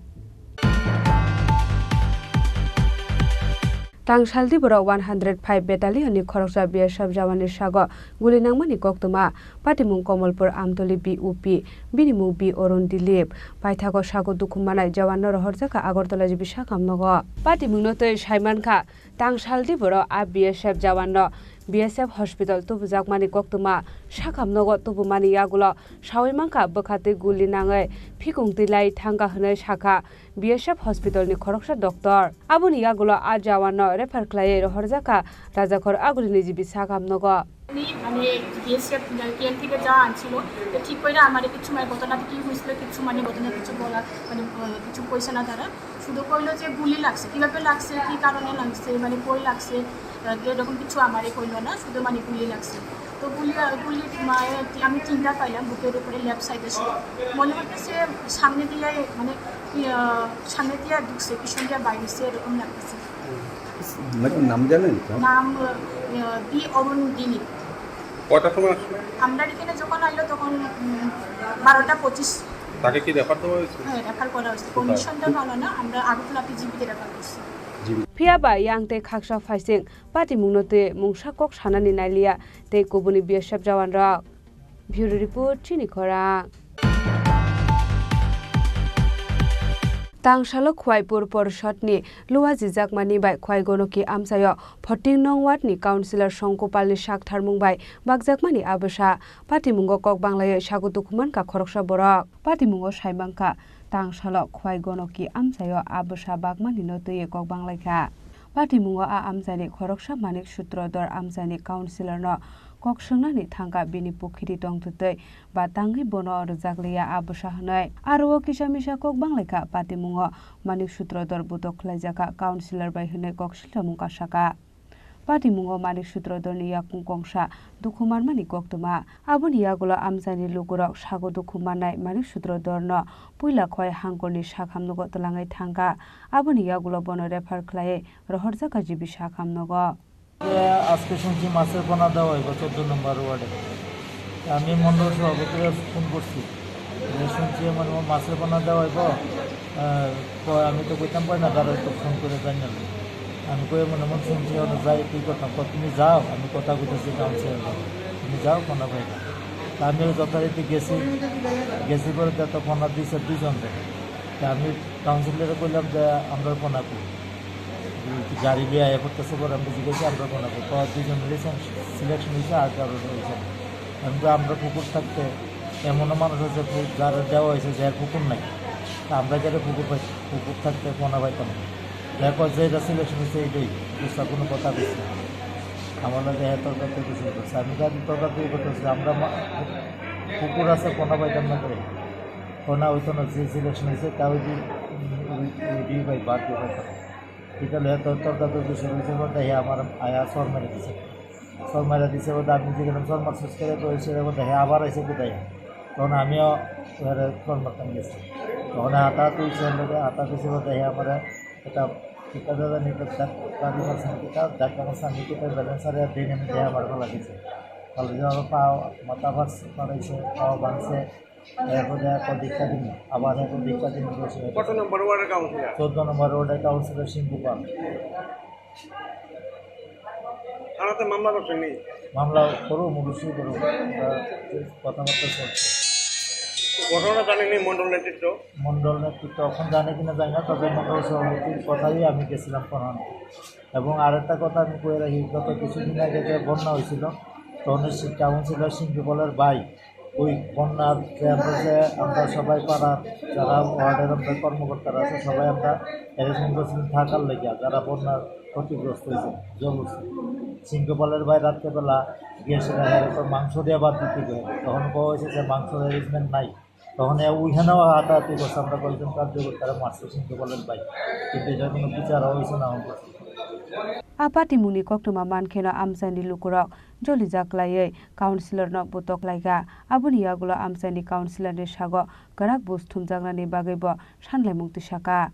Tang saldi borok one hundred five Battalion ni khoroksa B S F jawani sago guli nangmani koktwma. Patimung Komolpur Amtoli B O P, bini mung B Arun Dilip. Paithago sago dukhu manai jawanno rohorjakha Agartala G B sakhamnogo. Patimungno twi saimankha, tang saldi borok a B S F jawanno B S F hospital tubujakmani koktwma sakhamnogo tubumani yagulo sawi mankha bwkha twi guli nangwi phikung twi lai thangkha hwnwi sakha B S F hospital ni khoroksa doctor. Aboni yagulo a jawanno refer khlaiwi rohorjakha Rajakhor Agulini G B sakhamnogo. উনি মানে BSF camp থেকে যা আনছিল, তো ঠিক করে আমার কিছু মানে ঘটনা কি হয়েছিল, কিছু মানে ঘটনা কিছু বলা, মানে, আহ, কিছু কইছে না তারা। শুধু কইলো যে গুলি লাগছে, কিভাবে লাগছে, কি কারণে লাগছে, মানে কই লাগছে, আহ, এরকম কিছু আমারে কইলো না, শুধু মানে গুলি লাগছে। তো গুলি, আহ, গুলি, মানে, আমি তিনটা পাইলাম বুকের উপরে, লেফট সাইডে ছিল। মনে হচ্ছে সামনে দিয়ে, মানে, আহ, সামনে দিয়ে ঢুকছে, পিছন দিয়ে বাইরে এসে এরকম লাগতেছে। নাম জানেন? নাম, আহ, বি অরুণ দিলীপ। কয়টার সময় আসলো? আমরা এখানে যখন আইলো তখন, উম, বারোটা পঁচিশ। তাকে কি রেফার দেওয়া হয়েছে? হ্যাঁ, রেফার করা হয়েছে। কোথায়? কন্ডিশনটা ভালো না, আমরা আগরতলা পিজিবিতে রেফার করছি। Phiya ba yang tei khaksa phaising patimungno twi mungsa kok sanani nailiya tei kubuni B S F jawanrok. Bureau Report, chini khorang. Tangsalo Khwaipur Porishadni luajijakmani bai Khwai Gonoki amchaio fourteen nong ward ni councillor Songkupalni saktharmung bai bakjakmani abwsa. Patimungo kok banglaiwi sago dukhu mankha khoroksa borok. Patimungo saimankha, tangsalo Khwai Gonoki amchaio abwsa bakmanino twiwi kok banglaikha. Patimungo a amchaini khoroksa Manik Sutrodhor amchaini councillorno kok swngnani thangkha bini pukhiri tongthwtwi ba tangwi bono rwjakliya a bwsa hwnwi. Aro o kisa misa kok banglaikha, patimungo Manik Sutrodhor butok khlaijakha councillor bai hwnwi kok swlaisamung kasakha. Patimungo Manik Sutrodhorni yakung kongsa dukhu manmani koktwma. Aboni yagulo amchaini lukurok sago dukhu mannai Manik Sutrodhorno puila Khwai Hangkorni sakhamnogo twlangwi thangkha. Aboni yagulo bono refer khlaiwi rohorjakha G B sakhamnogo. আজকে শুনছি মাছের পোনা দেওয়া হইব চোদ্দ নম্বর ওয়ার্ডে। আমি মণ্ডল সভাপতিরে ফোন করছি, যে শুনছি মানে ও মাছের পোনা দেওয়া হইব। আহ, তো আমি তো কইতাম পারি না, তারা তো ফোন করে জানালো। আমি কই মনে মনে শুনছি, ওরা যাই, কি করতাম? কয়, "তুমি যাও, আমি কথা কইতেছি কাউন্সিলর লগে। তুমি যাও, পোনা পাইবা।" তা আমিও যথারীতি গেছি, গেছি পরে তো পোনা দিছে দুইজনরে। তা আমি কাউন্সিলরে কইলাম যে, "আমরা পোনা কই?" গাড়ি লিয়ে আয়া করতেছে, পরে আমি জিজ্ঞেস করছি, "আমরা কোনো কত দুইজন রিলেশন সিলেকশন হয়েছে, আর কারোর হয়েছে না।" আমি বলি, "আমরা পুকুর থাকতে এমনও মানুষ আছে, পু-, যারা দেওয়া হয়েছে, যার পুকুর নাই, তা আমরা কেন পুকুর পাই, পুকুর থাকতে পোনা পাইতাম না?" দেখো, যেটা সিলেকশন হয়েছে, এইটাই বুঝতে কোনো কথা বলছে না। আমার লগে এত তর্কাতর্কি শুরু করছে। আমি তো এখন তর্কাতর্কি করতেছি, আমরা মা-, পুকুর আছে, পোনা পাইতাম না করে, পোনা হইতো না, যে সিলেকশন হয়েছে, তা ওই যে, উম, ওই, ওই ডিউ ভাই বাদ দিয়ে পাইতাম না। এটা লইয়া তোর, তোর কাছে যে শুরু হয়েছে বলতে, হে আমার আয়া চর মেরে দিছে। চর মেরে দিছে বলতে আমি যে গেলাম, চর মারছিস করে তো এসে বলতে, হে আবার এসে কোথায়? তখন আমিও ওরে চর মারতাম গেছি। তখন হাতাহাতি হয়েছে, এর লগে হাতাহাতি হয়েছে বলতে, হে আমার একটা, একটা দাদা নিয়ে একটা ডাক-, গাড়ি মারছে, একটা ডাক্তার মারছে, আমি কোথায় ব্যালেন্স আর দিন আমি দেহে আমার গলা দিছে। তাহলে যে আমার পাও, মাথা ফাটছে, ফাটাইছে, পাও ভাঙছে। এরপরে এক দিকটা দিন, আবার এক দিকটা দিন বসে। কত নম্বর ওয়ার্ডের কাউন্সিলর? চোদ্দ নম্বর ওয়ার্ডের কাউন্সিলর সিংহ পাল। থানাতে মামলা করছেন নি? মামলা করো, অবশ্যই করো। আমরা কথাবার্তা চলছে। ঘটনা জানেননি মণ্ডল নেতৃত্ব? মণ্ডল নেতৃত্ব এখন জানে কিনা জানি না, তবে মণ্ডল সভাপতির কথাই আমি গেছিলাম ফোন আনতে। এবং আরেকটা কথা আমি কয়ে রাখি, গত কিছুদিন আগে যে বন্যা হয়েছিল, তখন ওই সি-, কাউন্সিলর সিংহ পালের ভাই ওই বন্যার যে আমরা যে, আমরা সবাই পাড়ার যারা ওয়ার্ডের আমরা কর্মকর্তারা আছে, সবাই আমরা অ্যারেঞ্জমেন্ট করছিলাম থাকার লেগে, যারা বন্যার ক্ষতিগ্রস্ত হয়েছে, জল উঠছে। সিংহপালের ভাই রাত্রেবেলা গিয়েছিলেন, এরকম মাংস দিয়ে বাদ দিতে গিয়ে তখন পাওয়া হয়েছে যে মাংসর অ্যারেঞ্জমেন্ট নাই। তখন এ ওইখানেও হাতাহাতি করছে, আমরা কয়েকজন কার্যকর্তারা মারছে সিংহপালের ভাই, কিন্তু এটার কোনো বিচার হয়েছে না এখন পর্যন্ত। A patimungni koktwma mankheno amchaini lukurok jolijak laiwi councillorno botok laikha. Aboni yagulo amchaini councillorni sago kwrak buj thumjaknani bagwibo sanlaimung tisakha.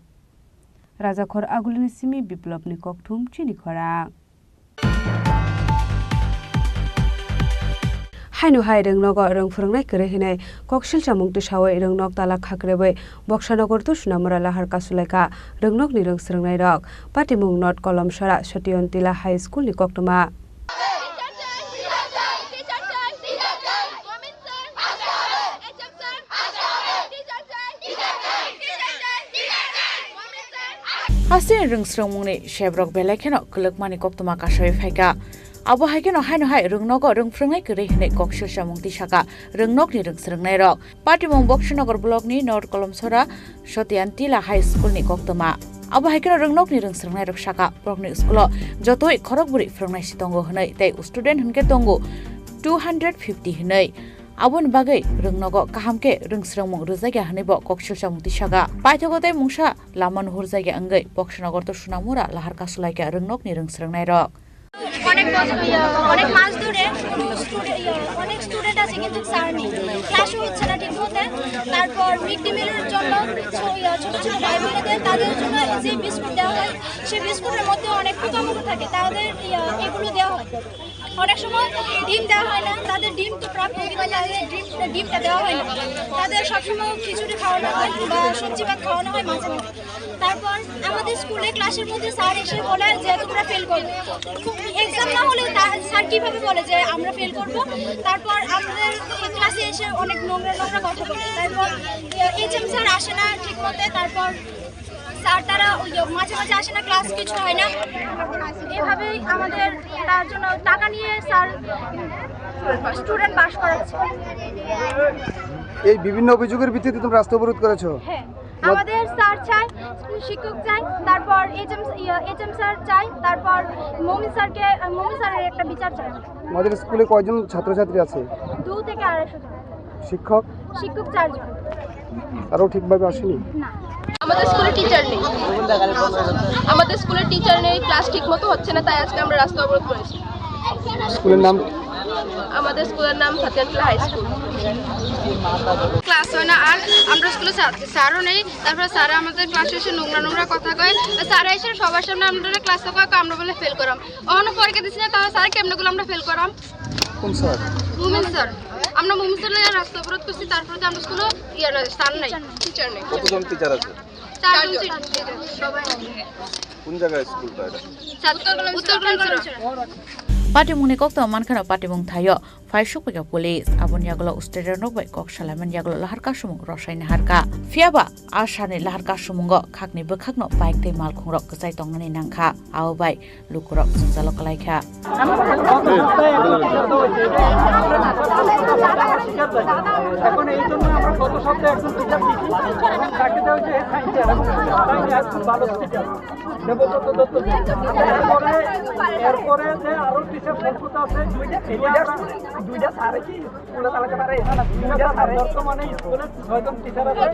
Rajakhor Agulini simi Biplopni kokthum chini khorang. Haino hai rwngnogo rwng phwrwngnai kwrwi hwnwi koksil chamung tisawi rwngnok tala khakrewi Boksanagar to Sunamura lahar kasulaikha rwngnokni rwng swrwngnairok. Patimung North Kolomsora Satiyantila High School ni koktwma. Haste rwng swrwngmungni sebrok belai kheno kwlwkmani koktwma kasawi phaikha. Abo hai kheno haino hai rwngnogo rwng phwrwngnai kwrwi hwnwi koksil chamung tisakha rwngnokni rwng swrwngnairok. Patimung Boksanagar blockni North Kolomsora Satiyantila High School ni koktwma. Abo hai kheno rwngnokni rwng swrwngnairok sakha, borokni school-o jotoi khorokbwrwi phwrwngnai si tongo hwnwi tei student hwnkhe tongo two hundred fifty hwnwi. Aboni bagwi rwngnogo kaham khe rwng swrwngmung rwjakya hwnwibo koksil chamung tisakha. Paithago tei mungsa lama nuhurjakya wngwi Boksanagar to Sunamura lahar kasulaikha rwngnokni rwng swrwngnairok. অনেক বছর, ইয়ে, অনেক মাস ধরে স্টুডে-, ইয়ে, অনেক স্টুডেন্ট আছে কিন্তু স্যার নেই, ক্লাসও হচ্ছে না ঠিক মতে। তারপর মিড ডে মিলের জন্য ছো-, ইয়ে, ছোট ছোট ভাই বোনেদের তাদের জন্য যে বিস্কুট দেওয়া হয়, সেই বিস্কুটের মধ্যে অনেক পোকামাকড় থাকে, তাদের, ইয়ে, এগুলো দেওয়া হয়। অনেক সময় ডিম দেওয়া হয় না, তাদের ডিম তো প্রাপ্য, কিন্তু তাদের ডিম, ডিমটা দেওয়া হয় না। তাদের সবসময় খিচুড়ি খাওয়ানো হয় বা সবজি ভাত খাওয়ানো হয় মাঝে মাঝে। তারপর আমাদের স্কুলে ক্লাসের মধ্যে স্যার এসে বলে যে, "তোমরা ফেল করবে।" এক্সাম না হলে তা-, স্যার কিভাবে বলে যে আমরা ফেল করব? তারপর আমাদের ক্লাসে এসে অনেক নোংরা নোংরা কথা বলে। তারপর এইচএম স্যার আসে না ঠিক মতে। তারপর স্যার তারা ওই যে মাঝে মাঝে আসে না, ক্লাস কিছু হয় না। এভাবেই আমাদের তার জন্য টাকা নিয়ে স্যার স্টুডেন্ট পাস করাচ্ছে। এই বিভিন্ন অভিযোগের ভিত্তিতে তুমি রাস্তা অবরোধ করেছো? হ্যাঁ, তোমার আমাদের স্যার চাই, শিক্ষক চাই, তারপর এইচএম, ইয়ে, এইচএম স্যার চাই, তারপর মমিন স্যারকে, মমিন স্যারের একটা বিচার চাই। তোমাদের স্কুলে কয়জন ছাত্রছাত্রী আছে? দু থেকে আড়াইশো জন। শিক্ষক? শিক্ষক চারজন। তারাও ঠিকভাবে আসেনি? না। আমাদের স্কুলে টিচার নেই। আমাদের স্কুলে টিচার নেই, ক্লাস ঠিক মতো হচ্ছে না, তাই আজকে আমরা রাস্তা অবরোধ করেছি। স্কুলের নাম? আমাদের স্কুলের নাম সাতিয়ানতলা হাই স্কুল। ক্লাস হয় না, আর আমরা স্কুলে স্যার, স্যারও নেই। তারপরে স্যার আমাদের ক্লাসে এসে নোংরা নোংরা কথা কয়। স্যার এসে সবার সামনে আমাদের ক্লাসে কয়, আমরা বলে ফেল করাম। অন্য পরীক্ষা দিছি না, তাহলে স্যার কেমনে গুলো আমরা ফেল করাম? কোন স্যার? মুমিন স্যার। আমরা মুমিন স্যার লইয়া রাস্তা অবরোধ করছি, তারপরে তো আমরা স্কুলে ইয়ে না, স্যার নাই, টিচার নেই। কতজন টিচার আছে? চারজন টিচার, সবাই। কোন জায়গায় স্কুলটা এটা? উত্তর কলম, উত্তর কলম। Patimungni koktwma mankheno patimung thaio phaisukphaikha police. Aboni yagulo student rok bai kok salaimani yagulo lahar kasumung rwsai naharkha. Phiyaba a salni lahar kasumungo khakni bwkhakno bike tei malkhungrok kwchai tongnani nangkha. Abo bai lukurok jwngjalo kwlaikha. এখন এই জন্য আমরা গত সপ্তাহে একজন টিচার দিয়েছি এবং তাকে দেওয়া হয়েছে সায়েন্সের, এবং তাই এখন ভালো টিচার দেবব্রত দত্ত। এরপরে, এরপরে যে আরো টিচার সংস্কৃত আছে, দুইটা, দুইটা, দুইটা স্যারে কি স্কুলে চালাতে পারে? দুইটা স্যার বর্তমানে স্কুলে ছয়জন টিচার আছে।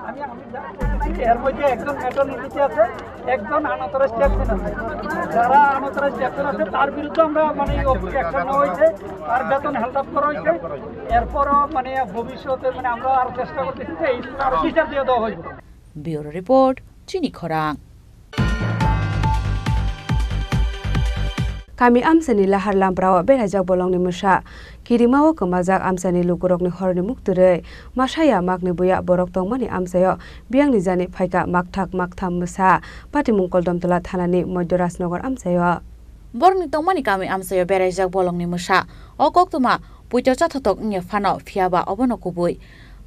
আমি, আমি এর মধ্যে একজন ম্যাটারনিটিতে আছে, একজন আনঅথরাইজড অ্যাবসেন্ট আছে। যারা আনঅথরাইজড অ্যাবসেন্ট আছে, তার বিরুদ্ধে আমরা মানে অ্যাকশন নেওয়া হয়েছে, তার বেতন হেল্ড আপ করা হয়েছে। এরপরও মানে ভবিষ্যতে মানে আমরা আরো চেষ্টা করতেছি যে এই স্কুলে আরো টিচার দিয়ে দেওয়া হইব। Bureau Report, Chini Khorang. Kami amchaini lahar lamprao beraijak bolongni mwsa. Kirimao kwmajak amchaini lukurokni horni muktwrwi. Masaya makni buya borok tongmani amchaio biyangni jani phaikha makthak maktham mwsa. Patimung Koldomtola thanani Moidya Rajnagar amchaio. Borokni tongmani kami amchaio beraijak bolongni mwsa. O koktwma puito chathotok wngya phano, phiyaba obono kubui.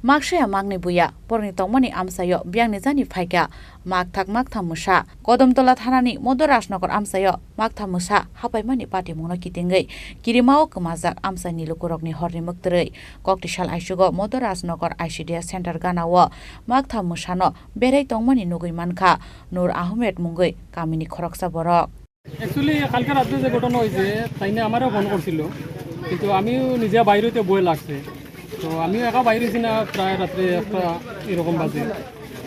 Maksaya makni buya, porni tongmani amsaio biyangni jani phaikha makthak maktham mwsa. Kodomtola thanani Modorajnagar amsaio maktham mwsa hapaimani patimungno kitingwi kirimao kwmajak amsaini lukurokni horni mwktwrwi. Koktisal aisugo Modorajnagar I C D S center ganao maktham mwsano berai tongmani nugwi mankha Nur Ahmed mungwi kamini khoroksa borok. Actually, কালকে রাত্রে যে ঘটনা হয়েছে, তাই নিয়ে আমারও ফোন করছিল, কিন্তু আমিও নিজে বাইরে হইতে ভয় লাগছে। তো আমিও একা বাইরে হয়েছি না, প্রায় রাত্রে একটা এরকম বাজে।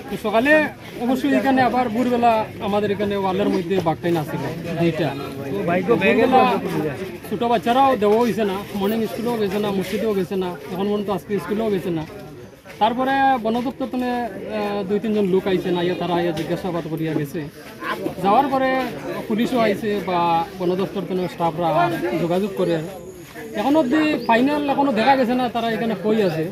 তো সকালে অবশ্যই এখানে আবার ভোরবেলা আমাদের এখানে ওয়ালের মধ্যে বাঘটাই নাছিল, দুইটা। ভোরবেলা ছোট বাচ্চারাও দেওয়া হয়েছে না, মর্নিং স্কুলেও গেছে না, মসজিদেও গেছে না, এখন পর্যন্ত আজকে স্কুলেও গেছে না। তারপরে বন দপ্তর থেকে, আহ, দুই তিনজন লোক আইছে না, আইয়া তারা আইয়া জিজ্ঞাসাবাদ করিয়া গেছে। যাওয়ার পরে পুলিশও আইছে বা বন দপ্তর থেকে স্টাফরা যোগাযোগ করে। এখন অবধি ফাইনাল এখনো দেখা গেছে না তারা এখানে কই আছে।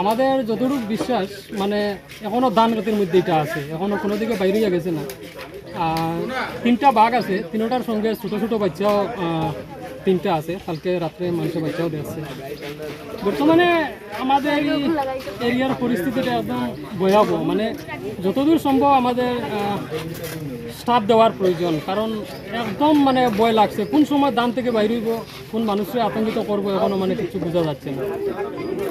আমাদের যতটুকু বিশ্বাস, মানে, এখনো ধান খেতের মধ্যে এটা আছে, এখনো কোনো দিকে বাইরে গেছে না। আর তিনটা বাঘ আছে, তিনটার সঙ্গে ছোট ছোট বাচ্চাও, আহ, তিনটা আছে। কালকে রাত্রে মানুষের বাচ্চাও দেখছে। বর্তমানে আমাদের এই এরিয়ার পরিস্থিতিটা একদম ভয়াবহ, মানে, যতদূর সম্ভব আমাদের, আহ, স্টাফ দেওয়ার প্রয়োজন, কারণ একদম, মানে, ভয় লাগছে কোন সময় ধান থেকে বাইরে হইব। কোন মানুষকে আতঙ্কিত করবো এখনো মানে কিছু বোঝা যাচ্ছে না।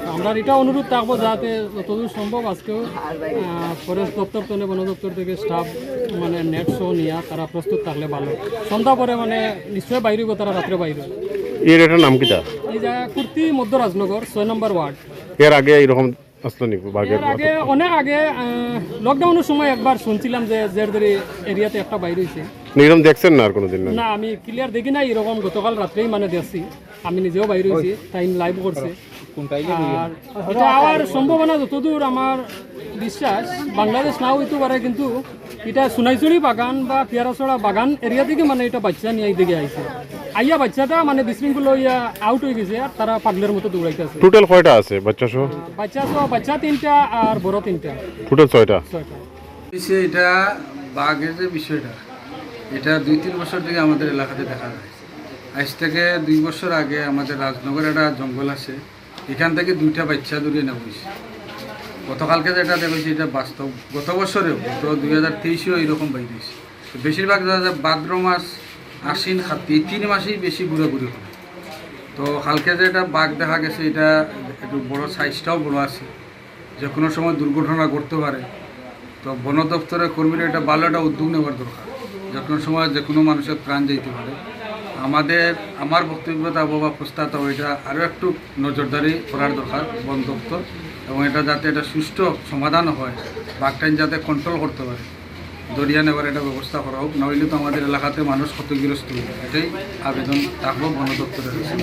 তো আমরা এটা অনুরোধ থাকবো যাতে যতদূর সম্ভব আজকেও, আহ, ফরেস্ট দপ্তর থেকে, বন দপ্তর থেকে স্টাফ মানে নেট সহ নিয়ে তারা প্রস্তুত থাকলে ভালো। সন্ধ্যা পরে মানে নিশ্চয়ই বাইরে হইবো, তারা রাত্রে বাইরে। এর এটার নাম কিতা? এই যে কুর্তি মধ্য রাজনগর ছয় নম্বর ওয়ার্ড। এর আগে এরকম আসলো নি বাঘের এর আগে, অনেক আগে, আহ, লকডাউনের সময় একবার শুনছিলাম যে জেরদারি এরিয়াতে একটা বাইরে হয়েছে। না, এরকম দেখছেন না আর কোনোদিন না? না, আমি ক্লিয়ার দেখি না এরকম। গতকাল রাত্রেই মানে দেখছি, আমি নিজেও বাইরে হয়েছি, টাইম লাইভ করছে। আর এটা হওয়ার সম্ভাবনা যতদূর আমার বিশ্বাস, বাংলাদেশ নাও হইতে পারে, কিন্তু এটা সোনাইছড়ি বাগান বা পিয়ারাছড়া বাগান এরিয়া থেকে মানে এটা বাচ্চা নিয়ে এইদিকে আইছে। আইয়া বাচ্চাটা মানে বিশৃঙ্খল হইয়া আউট হয়ে গেছে, আর তারা পাগলের মতো দৌড়াইতেছে। টোটাল কয়টা আছে বাচ্চা সহ? বাচ্চা সহ, বাচ্চা তিনটা আর বড় তিনটা। টোটাল ছয়টা। ছয়টা। এই যে এটা বাঘের যে বিষয়টা, এটা দুই তিন বছর থেকে আমাদের এলাকাতে দেখা যায়। আজ থেকে দুই বছর আগে আমাদের রাজনগরে একটা জঙ্গল আছে, এখান থেকে দুইটা বাচ্চা ধরে নেওয়া হয়েছে। গতকালকে যেটা দেখা হয়েছে, এটা বাস্তব। গত বছরেও, গত দুই হাজার তেইশেও এইরকম বাইরে হয়েছে। তো বেশিরভাগ দেখা যায় ভাদ্র মাস, আশ্বিন, কার্তিক, এই তিন মাসেই বেশি ঘোরাঘুরি হয়। তো কালকে যে এটা বাঘ দেখা গেছে, এটা একটু বড়, সাইজটাও বড় আছে। যে কোনো সময় দুর্ঘটনা ঘটতে পারে। তো বন দপ্তরের কর্মীরা এটা ভালো একটা উদ্যোগ নেওয়ার দরকার। যে কোনো সময় যে কোনো মানুষের প্রাণ যাইতে পারে। আমাদের, আমার বক্তব্য থাকবো বা প্রস্তাব থাকবো, এটা আরও একটু নজরদারি করার দরকার বন দপ্তর, এবং এটা যাতে একটা সুষ্ঠু সমাধান হয়, বাঘটাইন যাতে কন্ট্রোল করতে পারে, ধরিয়া নেবার একটা ব্যবস্থা করা হোক, নইলে তো আমাদের এলাকাতে মানুষ ক্ষতিগ্রস্ত হবে। এটাই আবেদন থাকবো বন দপ্তরের কাছে।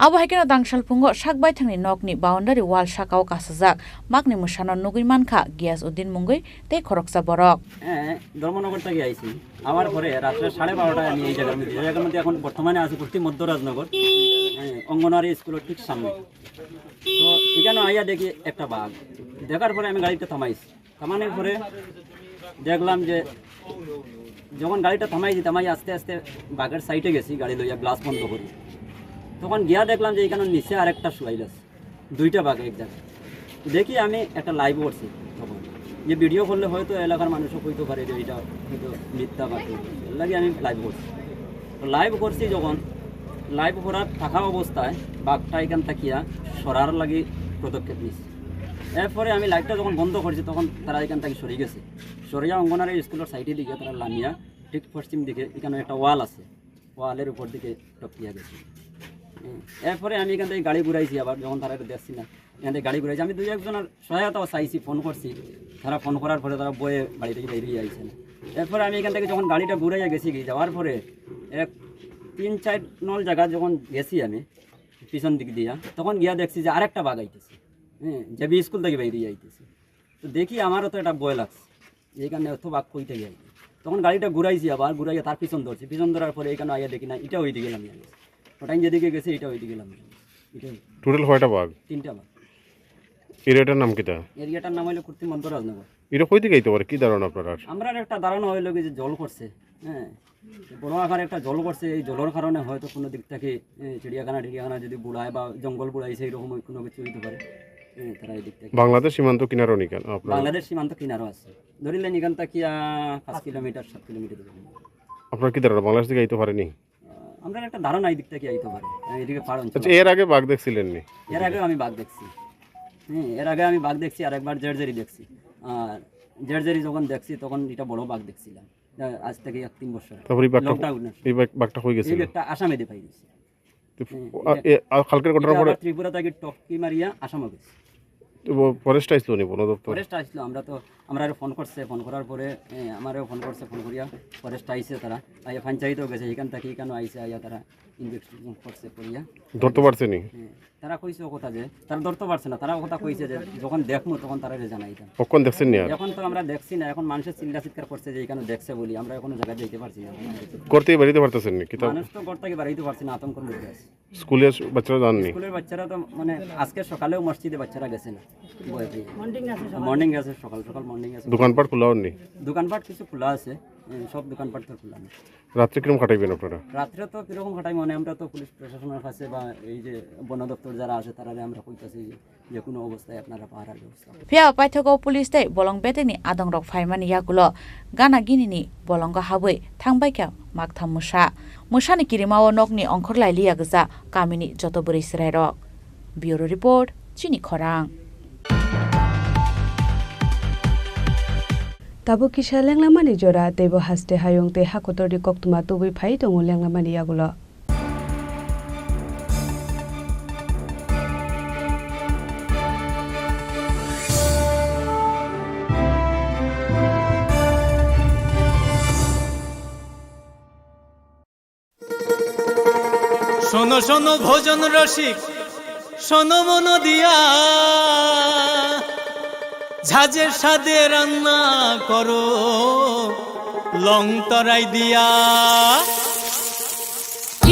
Abo hai kheno tangsalphungo sak baithangni nokni boundary wall sakao kasajak makni mwsano nugwi mankha Giyas Uddin mungwi tei khoroksa borok. হ্যাঁ, ধর্মনগর থেকে আইছি। আমার পরে রাত্রে সাড়ে বারোটায় আমি এই জায়গার মধ্যে, এই জায়গার মধ্যে এখন বর্তমানে আছি পশ্চিম মধ্য রাজনগর, হ্যাঁ, অঙ্গনওয়াড়ি স্কুলের ঠিক সামনে। তো এখানে আইয়া দেখি একটা বাঘ, দেখার পরে আমি গাড়িটা থামাইছি। থামানোর পরে দেখলাম যে যখন গাড়িটা থামাইছি, থামাই আস্তে আস্তে বাঘের সাইডে গেছি, গাড়ি লইয়া গ্লাস বন্ধ করি। তখন গিয়া দেখলাম যে এখানে নিচে আরেকটা শুয়াইল আছে, দুইটা বাঘ এক জায়গায়। দেখি আমি একটা লাইভ করছি তখন, যে ভিডিও করলে হয়তো এলাকার মানুষও কইতে পারে যে এটা হয়তো মিথ্যা বা ঠিক। এর লাগি আমি লাইভ করছি। তো লাইভ করছি যখন, লাইভ করার থাকা অবস্থায় বাঘটা এখান থাকিয়া সরার লাগি পদক্ষেপ নিছে। এরপরে আমি লাইভটা যখন বন্ধ করছি, তখন তারা এখান থেকে সরে গেছে। সরিয়া অঙ্গনারী স্কুলের সাইডে দিকে তারা লামিয়া ঠিক পশ্চিম দিকে এখানে একটা ওয়াল আছে, ওয়ালের উপর দিকে টপকিয়া গেছে। হুম, এরপরে আমি এখান থেকে গাড়ি ঘুরাইছি আবার, যখন তারা এটা দেখছি না, এখান থেকে গাড়ি ঘুরাইছি। আমি দুই একজনের সহায়তাও চাইছি, ফোন করছি, তারা ফোন করার পরে তারা বয়ে বাড়ি থেকে বেরিয়ে আইছে না। এরপরে আমি এখান থেকে যখন গাড়িটা ঘুরাইয়া গেছি, কি যাওয়ার পরে এক তিন চার নল জায়গা যখন গেছি আমি পিছন দিক দিয়া, তখন গিয়া দেখছি যে আরেকটা বাঘ আইতেছে, হ্যাঁ, জেবি স্কুল থেকে বেরিয়ে আইতেছে। তো দেখি আমারও তো এটা ভয় লাগছে, যে এখানে অত বাঘ কই থেকে আইবে। তখন গাড়িটা ঘুরাইছি আবার, ঘুরাইয়া তার পিছন ধরছি, পিছন ধরার পরে এখানে আইয়া দেখি না, এটা ওইদিকে লামিয়া গেছে। ওটাই যেদিকে গেছে, এটা ওইদিকে লামিয়া গেছে। এটাই। টোটাল কয়টা বাঘ? তিনটা বাঘ। এরিয়াটার নাম কিতা? এরিয়াটার নাম হইলো কৃত্রিম মধ্য রাজনগর। এটা কই থেকে আইতে পারে, কি ধারণা আপনার? আমরা একটা ধারণা হইলো কি যে জল করছে, হ্যাঁ, বড় আকারে একটা জল করছে, এই জলের কারণে হয়তো কোনো দিক থেকে, এ, চিড়িয়াখানা টিড়িয়াখানা যদি বুড়ায় বা জঙ্গল বুড়াইছে, এরকম কোনো কিছু হইতে পারে। হ্যাঁ, তারা এই দিক থেকে। বাংলাদেশ সীমান্ত কিনারো নি কেন আপনারা? বাংলাদেশ সীমান্ত কিনারো আছে। ধরিলে নিগান তাকিয়া পাঁচ কিলোমিটার, সাত কিলোমিটার দূরে। আপনারা কি ধারণা বাংলাদেশ থেকে আইতে পারেনি? আহ, আমরা একটা ধারণা এই দিক থেকে আইতে পারে। হ্যাঁ, এদিকে পাড় অঞ্চল আচ্ছা, আছে। এর আগে বাঘ দেখছিলেন নি? এর আগেও আমি বাঘ দেখছি। হ্যাঁ, এর আগে আমি বাঘ দেখছি, আর একবার জেরজেরি দেখছি। আর জেরজেরি যখন দেখছি, তখন এটা বড় বাঘ দেখছিলাম। আহ, আজ থেকে এক তিন বছর। তারপরে এই বাঘটা, lockdown-এ। এই বাঘ-, বাঘটা কই গেছিল? এই বাঘটা আসামেদি পাই গেছি। তো, হুম, আ, এটা এ, আ, কালকের ঘটনার এটা পরে আবার ত্রিপুরা থেকে টপকি মারিয়া আসামে গেছে। তো ব-, ফরেস্ট আইছিল নি বন দপ্তর? ফরেস্ট আইছিল, আমরা তো, আমরা আরো ফোন করছে, ফোন করার পরে, এ, আমারও ফোন করছে, ফোন করিয়া ফরেস্ট আইছে তারা, আইয়া পঞ্চায়েতও গেছে, এখান থেকে এখানেও আইছে, আইয়া তারা ইনভেস্টিগেশন করছে, করিয়া ধরতে পারছে নি? হ্যাঁ, তারা কইছে ও কথা যে, তারা ধরতে পারছে না, তারা ও কথা কইছে যে যখন দেখমু তখন তারা জানাইতাম। কখন দেখছেন নি আর? এখন তো আমরা দেখছি না, এখন মানুষের চিল্লা চিৎকার করছে যে এখানে দেখছে বলি, আমরা এখনো জায়গায় যাইতে পারছি না। করতেই বেরিয়ে পারতেছেন নি? কিতা মানুষ তো ঘর থেকে বেরাইতে পারছে না, আতঙ্কের মধ্যে আছে। স্কুলের বাচ্চারা যাননি? স্কুলের বাচ্চারা তো মানে আজকে সকালেও মসজিদে বাচ্চারা গেছে না। মর্নিং আছে সকাল। মর্নিং আছে, সকাল সকাল মর্নিং আছে। দোকানপাট খোলা হননি? দোকানপাট কিছু খোলা আছে, এ, সব দোকানপাট তো খোলা নেই। রাত্রে কিরকম কাটাইবেন আপনারা? রাত্রে তো কিরকম কাটাই মানে আমরা তো পুলিশ প্রশাসনের কাছে বা এই যে বন দপ্তর যারা আছে তারা আমরা কইতাছি যে যে কোনো অবস্থায় আপনারা পাহারার ব্যবস্থা করুন। Phiya paithago police tei bolong beteni adongrok phaimani yagulo gana ginini bolongo habwi thangbaikha maktham mwsa. Mwsani kirimao nokni ongkhor lailiya gwja kamini joto bwrwi chwrairok. Bureau report, Chini Khorang. Tabuk kisa lenglamani jora, teibo haste hayung tei hakotorni koktwma tubui phai tongo lenglamani yagulo. শোনো শোনো ভোজন রসিক, শোনো মন দিয়া, ঝাঁঝে স্বাদে রান্না করো লং তরাই দিয়া।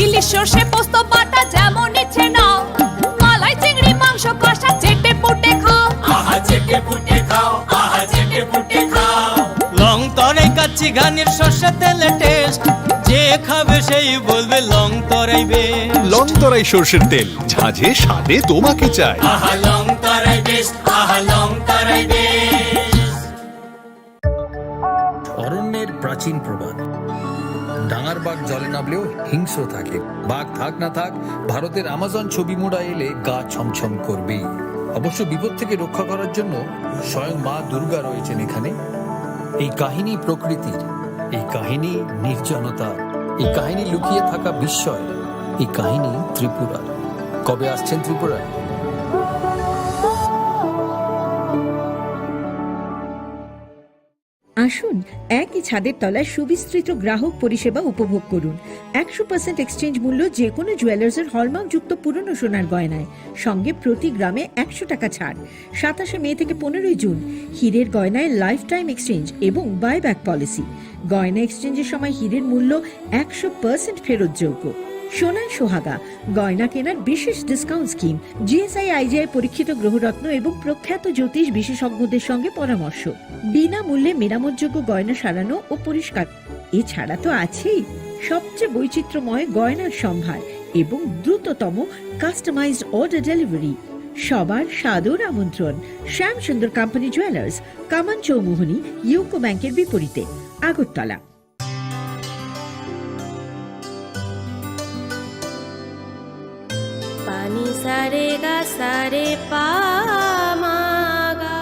ইলিশ সর্ষে পোস্ত বাটা যেমন ইচ্ছে নাও, মালাই চিংড়ি মাংস কষা চেটে পুটে খাও। আহা চেটে পুটে খাও, আহা চেটে পুটে খাও। লং তরাই কাচ্চি ঘানির সর্ষে তেলে টেস্ট, যে খাবে সেই বলবে লং তরাই বেশ। লং তরাই সর্ষের তেল, ঝাঁঝে স্বাদে তোমাকে চাই। আহা লং তরাই বেশ, আহা লং তরাই বেশ। অরণ্যের প্রাচীন প্রবাদ, ডাঙার বাঘ জলে নামলেও হিংস্র থাকে। বাঘ থাক না থাক, ভারতের আমাজন ছবি মুড়া এলে গা ছমছম করবেই। অবশ্য বিপদ থেকে রক্ষা করার জন্য স্বয়ং মা দুর্গা রয়েছেন এখানে। এই কাহিনী প্রকৃতির, এই কাহিনী নির্জনতার, এই কাহিনী লুকিয়ে থাকা বিস্ময়, এই কাহিনী ত্রিপুরার। কবে আসছেন ত্রিপুরায়? আসুন, একই ছাদের তলায় সুবিস্তৃত গ্রাহক পরিষেবা উপভোগ করুন। একশো পার্সেন্ট এক্সচেঞ্জ মূল্য যে কোনো জুয়েলার্সের হলমার্কযুক্ত পুরনো সোনার গয়নায়, সঙ্গে প্রতি গ্রামে একশো টাকা ছাড়। সাতাশে মে থেকে পনেরোই জুন, হীরের গয়নায় লাইফ টাইম এক্সচেঞ্জ এবং বাইব্যাক পলিসি। গয়না এক্সচেঞ্জের সময় হীরের মূল্য একশো পার্সেন্ট ফেরতযোগ্য। সোনায় সোহাগা, গয়না কেনার বিশেষ ডিসকাউন্ট স্কিম, জিএসআই আইজিআই পরীক্ষিত গ্রহরত্ন এবং প্রখ্যাত জ্যোতিষ বিশেষজ্ঞদের সঙ্গে পরামর্শ। বিনামূল্যে মেরামতযোগ্য গয়না সারানো ও পরিষ্কার। এছাড়া তো আছেই সবচেয়ে বৈচিত্র্যময় গয়নার সম্ভার এবং দ্রুততম কাস্টমাইজড অর্ডার ডেলিভারি। সবার সাদর আমন্ত্রণ শ্যামসুন্দর কোম্পানি জুয়েলার্স, কামান চৌমুহনী, ইউকো ব্যাংকের বিপরীতে, Agartala. Pani sare ga sare pa ma ga.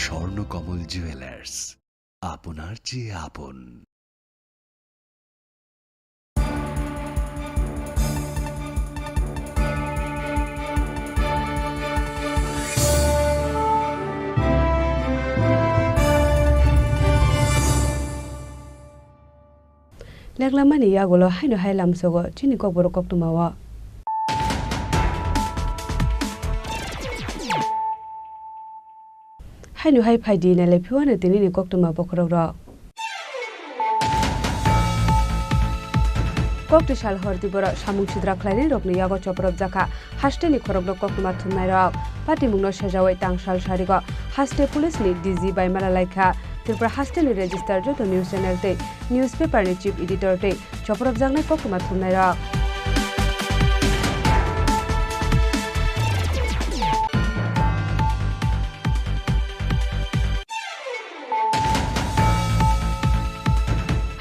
Swarnakamal jewellers, আপনার চেয়ে আপন। Leklamani yagulo haino hai lamsogo chini kokborok koktwmao. Haino hai phaidi nailai phiwano tinini koktwma bokhorokrok. Kokti sal hor tiboro samung sidra khlainairokni yago chopropjakha hasteni khorokno koktwma thumnairok. Patimungno sejaui tangsal sarigo haste police ni D G bai malalaikha. Tripura hasteni register joto news channel tei newspaper ni chief editor tei chopropjaknai koktwma thumnairok.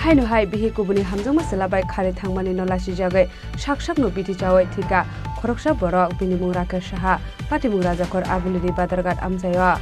Haino hai bihik kubuni hamjakma chwla bai kharwi thangmani no lasijagwi sak sakno bithi chaui thwikha khoroksa borok, bini mung Rakesh Saha, patimung Rajakhor Agulini Badarghat amchaio.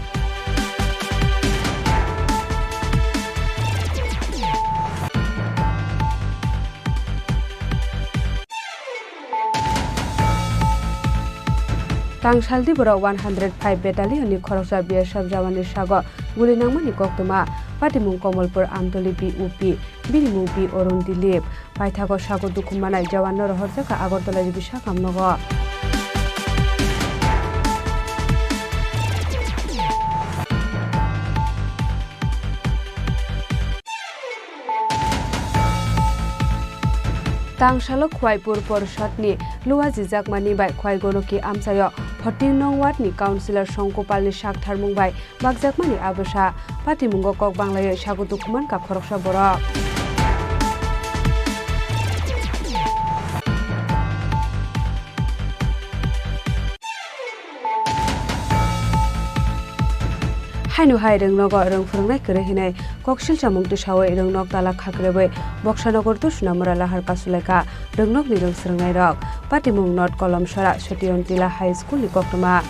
Tangsal diborok one hundred five Battalion ni khoroksa B S F jawan ni sago guli nangmani koktwma. Patimung Komolpur Amtoli B O P, bini mung B Arun Dilip. Paithago sago dukhum manai jawan no rohorjakha Agartala G B sakam nogo. Tangsalo Khwaipur Porshad ni luajijakmani bai Khwai Gonoki amchaio forty nong ward ni councillor Songkupal ni saktharmung bai bakjakmani abwsa. Patimungo kok banglaiwi sago dukhumankha khoroksa borok. Haino hai rwngnogo rwng phwrwngnai kwrwi hinwi koksil chamung tisaui rwngnok tala khakrebwi Boksanagar to Sunamura lahar kasulaikha rwngnokni rwng swrwngnairok. Patimung North Kolomsora Sotiontila High School ni koktwma.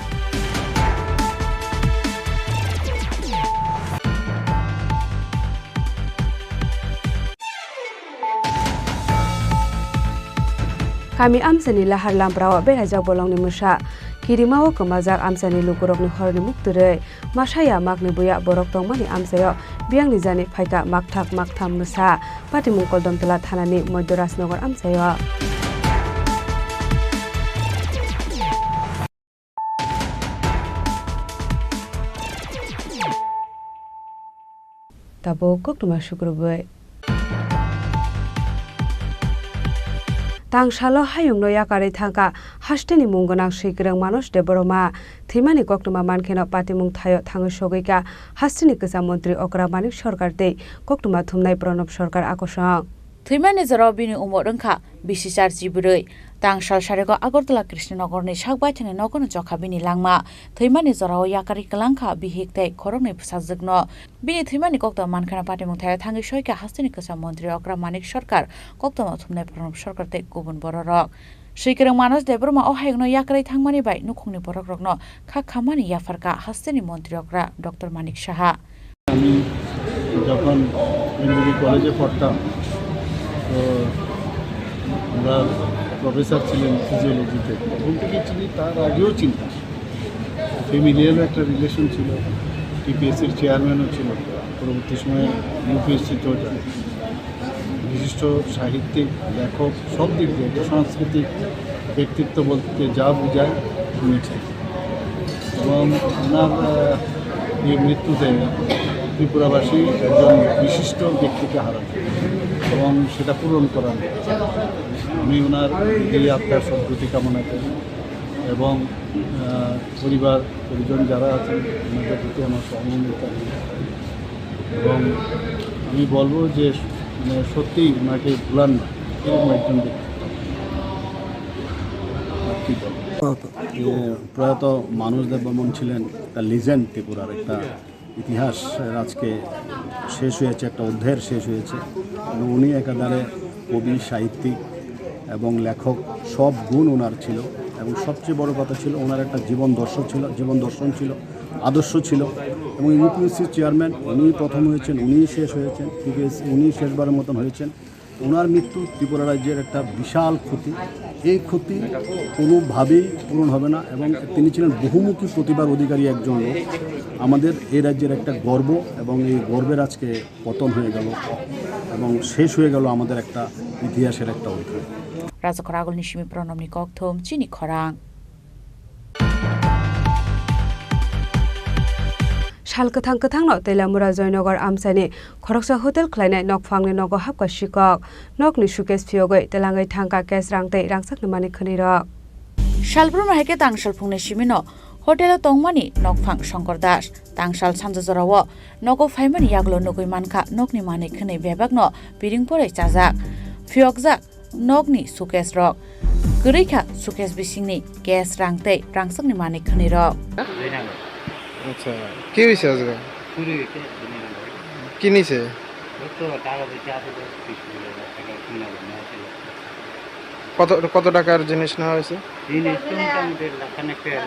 Kami amchaini lahar lamprao beraijak bolongni mwsa. Kirimao kwmajak amchaini lukurokni horni muktwrwi. Masaya makni buya borok tongmani amchaio biyangni jani phaikha makthak maktham mwsa. Patimung Koldomtala thanani Moidya Rajnagar amchaio. Tabuk koktwma sukrubwi. Tangsalo hayungno yakarwi thangkha hasteni mung gwnang swikwrwng Manos Debbarma. Thwimani koktwma mankheno patimung thaio thangwi sogwikha hasteni kwcham montri okra Manik Sarkar tei koktwma thumnai Pranab Sarkar akosong. Thwimani jorao bini umor wngkha bisi char chibrwi. Tangsal sarigo Agartala Krishnanagarni sak baithangni nogono chokha bini langma. Thwimani jorao yakarwi kwlangkha bihik tei khoroknwi bwsajwkno. Bini thwimani koktwma mankheno patimung thaio thangwi soikha hasteni kwcham montri okra Manik Sarkar, koktwma thumnai Pranab Sarkar tei kubun bororok. Swikwrwng Manos Debbarma o hayungno yakarwi thangmani bai nukhungni borokrokno kha khammani yapharkha hasteni montri okra Doctor Manik Saha. আমি যখন এমবিবি কলেজে পড়তাম, তো আমরা প্রফেসর ছিলেন ফিজিওলজিতে, তখন থেকে চিনি, তার আগেও চিনতাম। ফ্যামিলিয়ারও একটা রিলেশন ছিল, টিপিএসসির চেয়ারম্যানও ছিল, পরবর্তী সময়ে ইউপিএসসিতেও যান। বিশিষ্ট সাহিত্যিক, লেখক, সব দিক দিয়ে একটা সাংস্কৃতিক ব্যক্তিত্ব বলতে যা বোঝায়, উনি ঠিক। এবং ওনার, আহ, এই মৃত্যুতে ত্রিপুরাবাসী একজন বিশিষ্ট ব্যক্তিকে হারান এবং সেটা পূরণ করান। আমি ওনার এই আত্মার সদ্গতি কামনা করি এবং, আহ, পরিবার পরিজন যারা আছেন, ওনাদের প্রতি আমার সহমর্মিতা এবং আমি বলবো যে, মানে, সত্যিই ওনাকে ভুলার না, এরকম একজন ব্যক্তিত্ব। আর কি বলবো? এ, প্রয়াত মানস দেববর্মন ছিলেন একটা লিজেন্ড ত্রিপুরার, একটা ইতিহাস আজকে শেষ হয়েছে, একটা অধ্যায়ের শেষ হয়েছে। এবং উনি একাধারে কবি, সাহিত্যিক এবং লেখক, সব গুণ ওনার ছিল। এবং সবচেয়ে বড় কথা ছিল ওনার একটা জীবন দর্শন ছিল, জীবন দর্শন ছিল, আদর্শ ছিল। এবং ইউপিএসসির চেয়ারম্যান উনিই প্রথম হয়েছেন, উনিই শেষ হয়েছেন, টিপিএসসি উনিই শেষবারের মতন হয়েছেন। ওনার মৃত্যু ত্রিপুরা রাজ্যের একটা বিশাল ক্ষতি। এই ক্ষতি কোনোভাবেই পূরণ হবে না এবং তিনি ছিলেন বহুমুখী প্রতিভার অধিকারী একজন লোক। আমাদের এই রাজ্যের একটা গর্ব এবং এই গর্বের আজকে পতন হয়ে গেল এবং শেষ হয়ে গেল আমাদের একটা ইতিহাসের একটা অধ্যায়। Rajakhor Agulni simi Pranabni kokthum chini khorang. Sal kwthang kwthangno Teliamura Joynagar amchaini khoroksa hotel khlainai nokphangni nogo hapkha sikok. Nokni suitcase phiyogwi telangwi thangkha cash rang tei rangchakni manwi khwnwirok. Salbrumno hai khe tangsal phungni simino hotelo tongmani nokphang Shankar Das tangsal sanja jorao nogo phaimani yagulo nugwi mankha nokni manwi khwnwi bebakno piring porwi chajak, phiyokjak. Nokni suitcase rok kwrwi kha, suitcase bisingni cash rang tei rangchakni manwi khwnwi rok. আচ্ছা, কি হয়েছে আজকে? চুরি হয়েছে, দুনিয়া ভাই। কি নিছে? ওই তো টাকা পয়সা আছে তো, বিশ পঁচিশ হাজার টাকা কিনা বন্ধ আছে। কত, কত টাকার জিনিস নেওয়া হয়েছে? জিনিস তো মোটামুটি লাখ খানেক টাকা।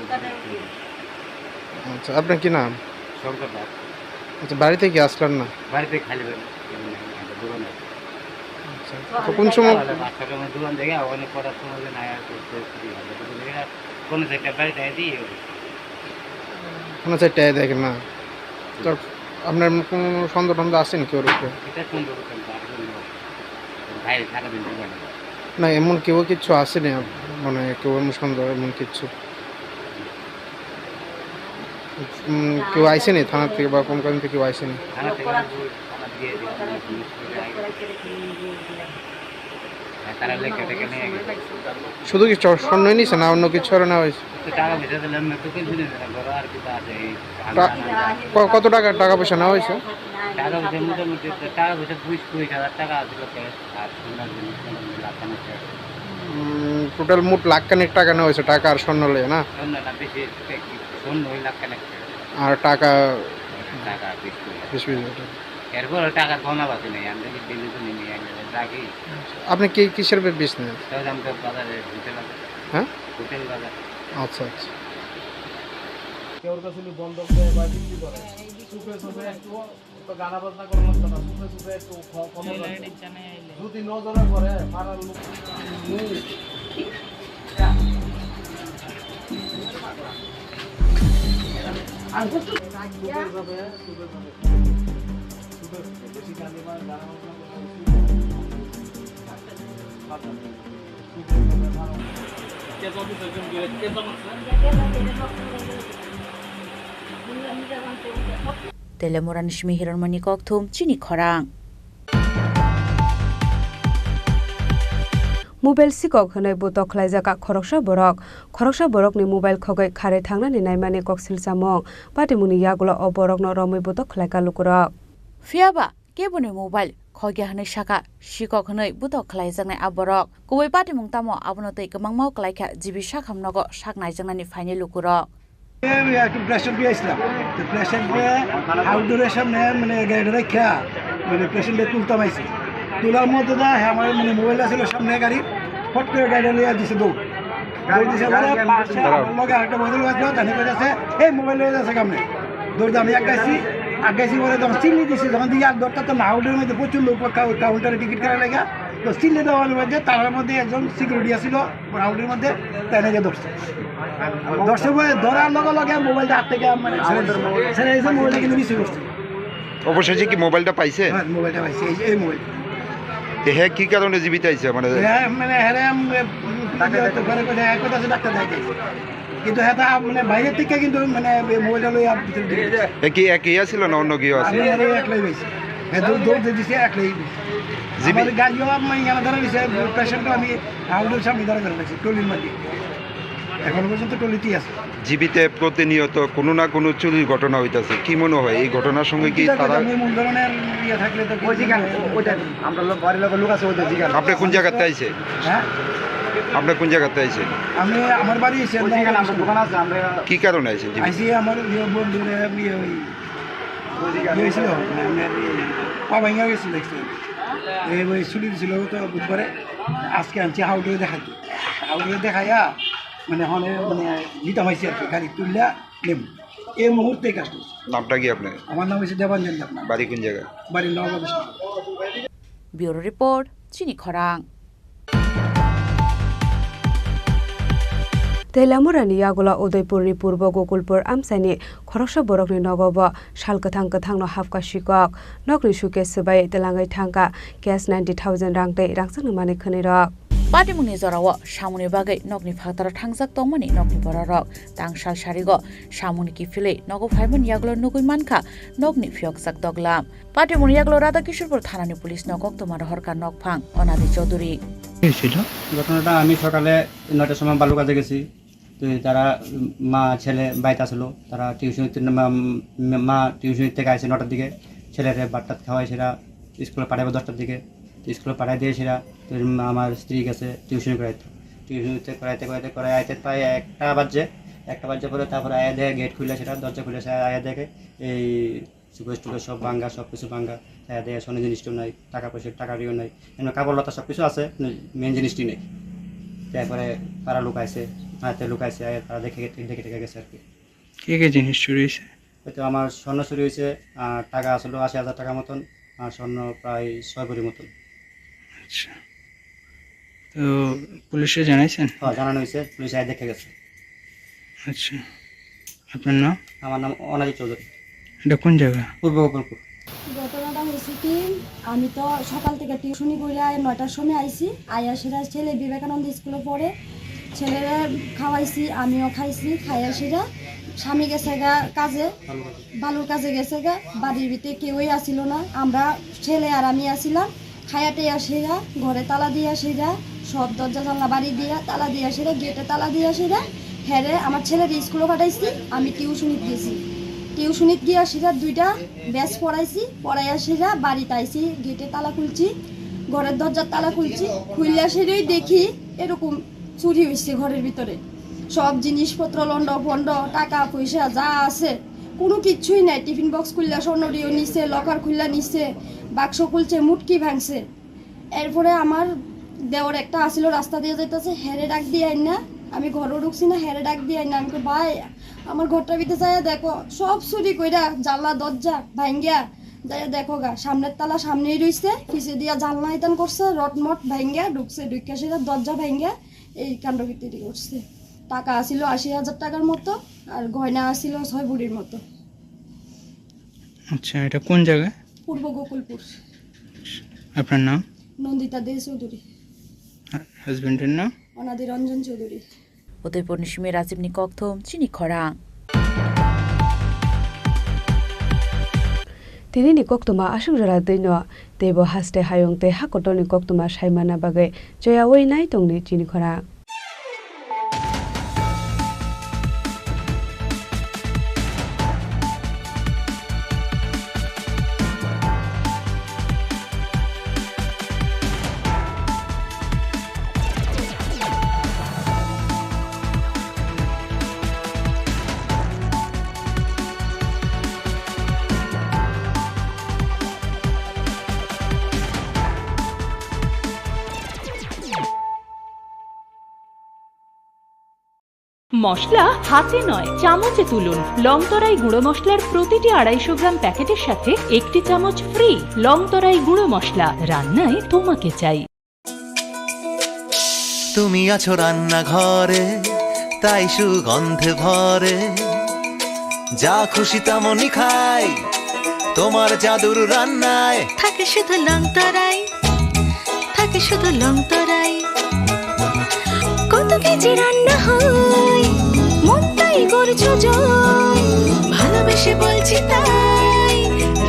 আচ্ছা, আপনার কি নাম? শঙ্কর দাস। আচ্ছা, বাড়িতে কি আসলেন না? বাড়িতে খালি বাড়ি, এমনি একটা দোকান আছে। আচ্ছা, তো কোন সময়? সকালে পাঁচটার সময় দোকান থেকে, ওখানে কটার সময় যে নাই আর করতে, কোনো একটা বাড়িতে দিয়ে। কোনো চারটায় দেখেন না? তো আপনার কোনো সন্দেহ টন্দেহ আছে নাকি ওর উপরে? এটা সন্দেহ করতে পারবো না। ভাই সারাদিন দোকানে। না, এমন কেউ কিচ্ছু আসেনি আপ-, মানে কেউ এমন সন্দেহ এমন কিচ্ছু? উম, কেউ আইসেনি থানা থেকে বা কোন কারণ থেকে কেউ আইসেনি? থানা থেকে ওই থানা দিয়ে দিয়ে আমরা পুলিশ করে আগে। হ্যাঁ, তারা লেখা টেখা নিয়ে গেছে। শুধু কি চ-, স্বর্ণই নিছে না অন্য কিছু আরো নেওয়া হয়েছে? তো টাকা পয়সা দিলাম না, তো কিছু নিয়ে দিলাম, বড় আর কি তো আছে, এই টা-, ক-, কত টাকা টাকা পয়সা নেওয়া হয়েছে? টাকা পয়সা মোটামুটি তো টাকা পয়সা বিশ পঁচিশ হাজার টাকা আছে, আর সোনার জিনিস মোটামুটি লাখ খানেক টাকা। উম, টোটাল মোট লাখ খানেক টাকা নেওয়া হয়েছে, টাকা আর স্বর্ণ লইয়া, না? স্বর্ণ না, বেশি, স্বর্ণ ওই লাখ খানেক টাকা। আর টাকা? টাকা বিশ পঁচিশ হাজার। বিশ পঁচিশ হাজার টাকা। এরপর ওই টাকার গহনা বাকি নেই, আমি দেখি ডেলি তো নেই, আমি রাখি। আপনি কি, কিসের বিজনেস? তাহলে আমি তো বাজারে হোটেল আছে। হ্যাঁ? হোটেল বাজার। আচ্ছা, আচ্ছা। কেউর কাছে যদি বন্ধক দেয় বা বিক্রি করে, সুখে সুখে একটু তো গানা বাজনা করা লাগতো না, সুখে সুখে একটু খ-, খবর রাখতো। যদি নজরে পড়ে, পাড়ার লোক সুখে যাবে, সুখে যাবে। সুখে বেশি গান দিবা, গানা বাজনা করা উচিত। Telemurani simi Hiranmani Kokthum, chini khorang. Mobile sikok hwnwi butok khlaijak khoroksa borok. Khoroksa borokni mobile khogwi kharwi thangnani naimani koksil chamung. Patimungni yagulo o borokno romwi butok khlaikha lukurok. Phiyaba keboni mobile khogya hwnwi sakha, sikok hwnwi butok khlaijaknai a borok. Kubui patimung tamo abono tei kwbangma kwlaikha, G B sakham nogo sak naijaknani phainai lukurok. আমি একটু প্রেশার পেয়ে আসলাম। তো প্রেশার পেয়ে আউটডোরের সামনে মানে গাড়িটা রাখা, মানে প্রেশারটা তুলতাম আইছি। তোলার মধ্যে দা হ্যাঁ আমার মানে মোবাইল আছিল সামনে গাড়ি, ফট করে গাড়িটা লইয়া দিছে দৌড়। দৌড় দিছে পরে পাশে আমার লগে আরেকটা বদল আসলো, জানি করে আছে, "এই মোবাইল লয়ে যাচ্ছে সামনে।" দৌড় দিয়ে আমি আগাইছি, আগাইছি পরে যখন চিল্লি দিছি, যখন দিয়ে আর দৌড়টা তো না আউটডোরের মধ্যে প্রচুর লোক কা-, কাউন্টারে টিকিট কাটা লেগা। তো চিল্লি দেওয়ার মধ্যে তার মধ্যে একজন সিকিউরিটি আছিল, রাউন্ডের মধ্যে তাই নাকি ধরছে। ধরছে বলে ধরার লগে লগে মোবাইলটা হাত থেকে মানে ছেড়ে দিছে। ছেড়ে দিছে, মোবাইলটা কিন্তু মিস করছে। অবশেষে কি মোবাইলটা পাইছে? হ্যাঁ, মোবাইলটা পাইছে, এই যে এই মোবাইল। তে হে কি কারণে জীবিত আইছে? মানে হ্যাঁ, মানে হ্যাঁ, আমি, উম, ইয়ে তো করে, করে, এক কথা আছে, ডাক্তার দেখাইছে। কিন্তু এটা মানে বাইরে থেকে কিন্তু মানে মোবাইলটা লইয়া ভিতরে ঢুকে গেছে। এ কি একই আছিল না অন্য কেউ আছে? আমি আরে একলাই পাইছি। হ্যাঁ, দৌড়, দৌড় দিয়ে দিছে, একলাই পাইছি। জিবি- আমার গাড়িও আমি এখানে ধরে নিছে, পেশেন্টও আমি হাউডুর সামনে ধরে ধরে নিছি, টলির মধ্যে। এখনো পর্যন্ত টলিতেই আছে। জিবিতে প্রতিনিয়ত কোনো না কোনো চুরির ঘটনা হইতাছে। কি মনে হয় এই ঘটনার সঙ্গে কি কি জানি, তারা আমি এমন ধরনের ইয়ে থাকলে তো কি ওই যেখানে, ওইটা আমরা লোক, বাড়ির লোকের লোক আছে, ওইটা যেখানে। আপনি কোন জায়গাতে আইছে? হ্যাঁ? আপনি কোন জায়গাতে আইছে? আমি আমার বাড়ি এসে ওই যেখানে আমরা দোকান আছে, আমরা কি কারণে আইছেন? আইছি আমার ইয়ে বন্ধুরে, ইয়ে ওই, ওই যেখানে ইয়ে হয়েছিল, মানে, মানে, পা ভাঙা গেছিল actually। এই ওই ছুটি দিছিল তো বুধবারে, আজকে আনছি হাউডুরে দেখাইতে। হাউডুরে দেখাইয়া, মানে, ওখানে, মানে, নিতে হয়েছে আর কি, গাড়ি তুললা নেব। এই মুহূর্তে কাজ করছে। নামটা কি আপনার? আমার নাম হচ্ছে দেবাঞ্জন দেবনাথ। বাড়ি কোন জায়গায়? বাড়ি Nawabganj. Bureau Report, Chini Khorang. Teliamurani yagulo Udaipurni purbo Gokulpur amchaini khoroksa borokni nogo bo sal kwthang kwthangno hapkha sikok. Nokni suitcase swbai telangwi thangkha cash ninety thousand rang tei rangchakni manwi khwnwirok. Patimungni jorao samungni bagwi nokni phataro thangjak tongmani nokni bororok. Tangsal sarigo samungni kiphilwi nogo phaimani yagulo nugwi mankha nokni phiyokjak doglam. Patimungni yagulo Radha Kishorpur thanani police no koktwma rohorkha nokphang Onadi Chaudhuri. কি হয়েছিল? ঘটনাটা আমি সকালে নয়টার সময় বালুর কাজে গেছি। তো তারা, উম, মা ছেলে বাড়িতে আসলো, তারা টিউশনিতে, মা, মা টিউশনি থেকে আসে নটার দিকে, ছেলেরে ভাত টাত খাওয়াই সেরা স্কুলে পাঠাবো দশটার দিকে। তো স্কুলে পাঠাই দিয়ে সেরা, তো মা, আমার স্ত্রী গেছে টিউশনি করাইতে। টিউশনিতে করাইতে করাইতে করাই আইতে প্রায় একটা বাজে। একটা বাজে পরে তারপরে আয়া দেখে গেট খুলে সেরা, দরজা খুলে সেরা আয়া দেখে এই সুকেশ টুকেশ সব ভাঙ্গা, সব কিছু ভাঙ্গা। তারা দেখে স্বর্ণ জিনিসটিও নাই, টাকা পয়সা, টাকা দিয়েও নাই। এমনি কাপড় লতা সব কিছু আছে, কিন্তু মেইন জিনিসটি নেই। তারপরে তারা লুকাইছে, হাতে লুকাইছে, আর তারা দেখে, দেখে, দেখে গেছে আর কি। কি কি জিনিস চুরি হয়েছে? হয়তো আমার স্বর্ণ চুরি হয়েছে, আর টাকা আসলো আশি হাজার টাকার মতন, আর স্বর্ণ প্রায় ছয় ভরির মতন। আচ্ছা, তো পুলিশে জানাইছেন? হ্যাঁ, জানানো হয়েছে, পুলিশ আয়া দেখে গেছে। আচ্ছা, আপনার নাম? আমার নাম অনাদি চৌধুরী। এটা কোন জায়গা? পূর্ব গোকুলপুর। ঘটনাটা হয়েছে কি, আমি তো সকাল থেকে টিউশনি করে আয় নয়টার সময় আইছি। আয়া সেরা ছেলে বিবেকানন্দ স্কুলে পড়ে, ছেলেরা খাওয়াইছি, আমিও খাইছি। খাইয়া সেরা স্বামী গেছে গা কাজে, বালুর কাজে গেছে গা। বাড়ির ভিতরে কেউই আসিল না, আমরা ছেলে আর আমি আসিলাম। খাইয়া টেয়া সেরা, ঘরে তালা দিয়া সেরা, সব দরজা জানলা বাড়ি দিয়া তালা দিয়া সেরা, গেটে তালা দিয়া সেরা। হেরে আমার ছেলের স্কুলে পাঠাইছি, আমি টিউশনিত গেছি। টিউশনিত গিয়া সেরা দুইটা ব্যাচ পড়াইছি, পড়াইয়া সেরা বাড়িতে আইছি, গেটে তালা খুলছি, ঘরের দরজার তালা খুলছি। খুললে সেটাই দেখি এরকম চুরি হইছে ঘরের ভিতরে। সব জিনিসপত্র লন্ড ফন্ড, টাকা পয়সা যা আছে, কোনো কিচ্ছুই নাই। টিফিন বক্স খুললে স্বর্ণ দিয়েও নিছে, লকার খুললে নিছে, বাক্স খুলছে, মুটকি ভাঙছে। এরপরে আমার দেওর একটা আসিল, রাস্তা দিয়ে যাইতেছে, হেরে ডাক দিয়ে আইন না, আমি ঘরও ঢুকছি না, হেরে ডাক দিয়ে আইন না। আমি কই, "ভাই, আমার ঘরটার ভিতরে যাইয়া দেখো, সব চুরি কইরা, জানলা দরজা ভাঙ্গিয়া যাইয়া দেখো গা, সামনের তালা সামনেই রইছে, পিছে দিয়া জানলা ইতান করছে, রড মট ভাঙ্গিয়া ঢুকছে, ঢুকিয়া সেটা দরজা ভাঙ্গিয়া এই কাণ্ড কীর্তি করছে।" টাকা আসিল আশি হাজার টাকার মতো, আর গয়না আসিল ছয় ভরির মতো। আচ্ছা, এটা কোন জায়গা? পূর্ব গোকুলপুর। আপনার নাম? নন্দিতা দে চৌধুরী। হা-, হাজবেন্ডের নাম? অনাদি রঞ্জন Chowdhury. Udaipurni simi Rajibni kokthum chini khorang. Tinini koktwma aswk jora twino, teibo haste hayung tei hakotorni koktwma saimana bagwi choyawi nai tongni chini khorang. মশলা হাতে নয়, চামচে তুলুন। লংতরাই গুঁড়ো মশলার প্রতিটি আড়াইশো গ্রাম প্যাকেটের সাথে একটি চামচ ফ্রি। লংতরাই গুঁড়ো মশলা, রান্নায় তোমাকে চাই। তুমি আছো রান্নাঘরে, তাই সুগন্ধে ভরে। যা খুশি তেমনই খাই, তোমার জাদুর রান্নায়। থাকে শুধু লংতরাই, থাকে শুধু লংতরাই। কত কেজি রান্না হয়, মনটাই করছো জয়। ভালোবেসে বলছি তাই,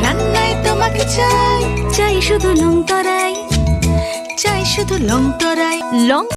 রান্নায় তোমাকে চাই। চাই শুধু লংতরাই, চাই শুধু লংতরাই। লং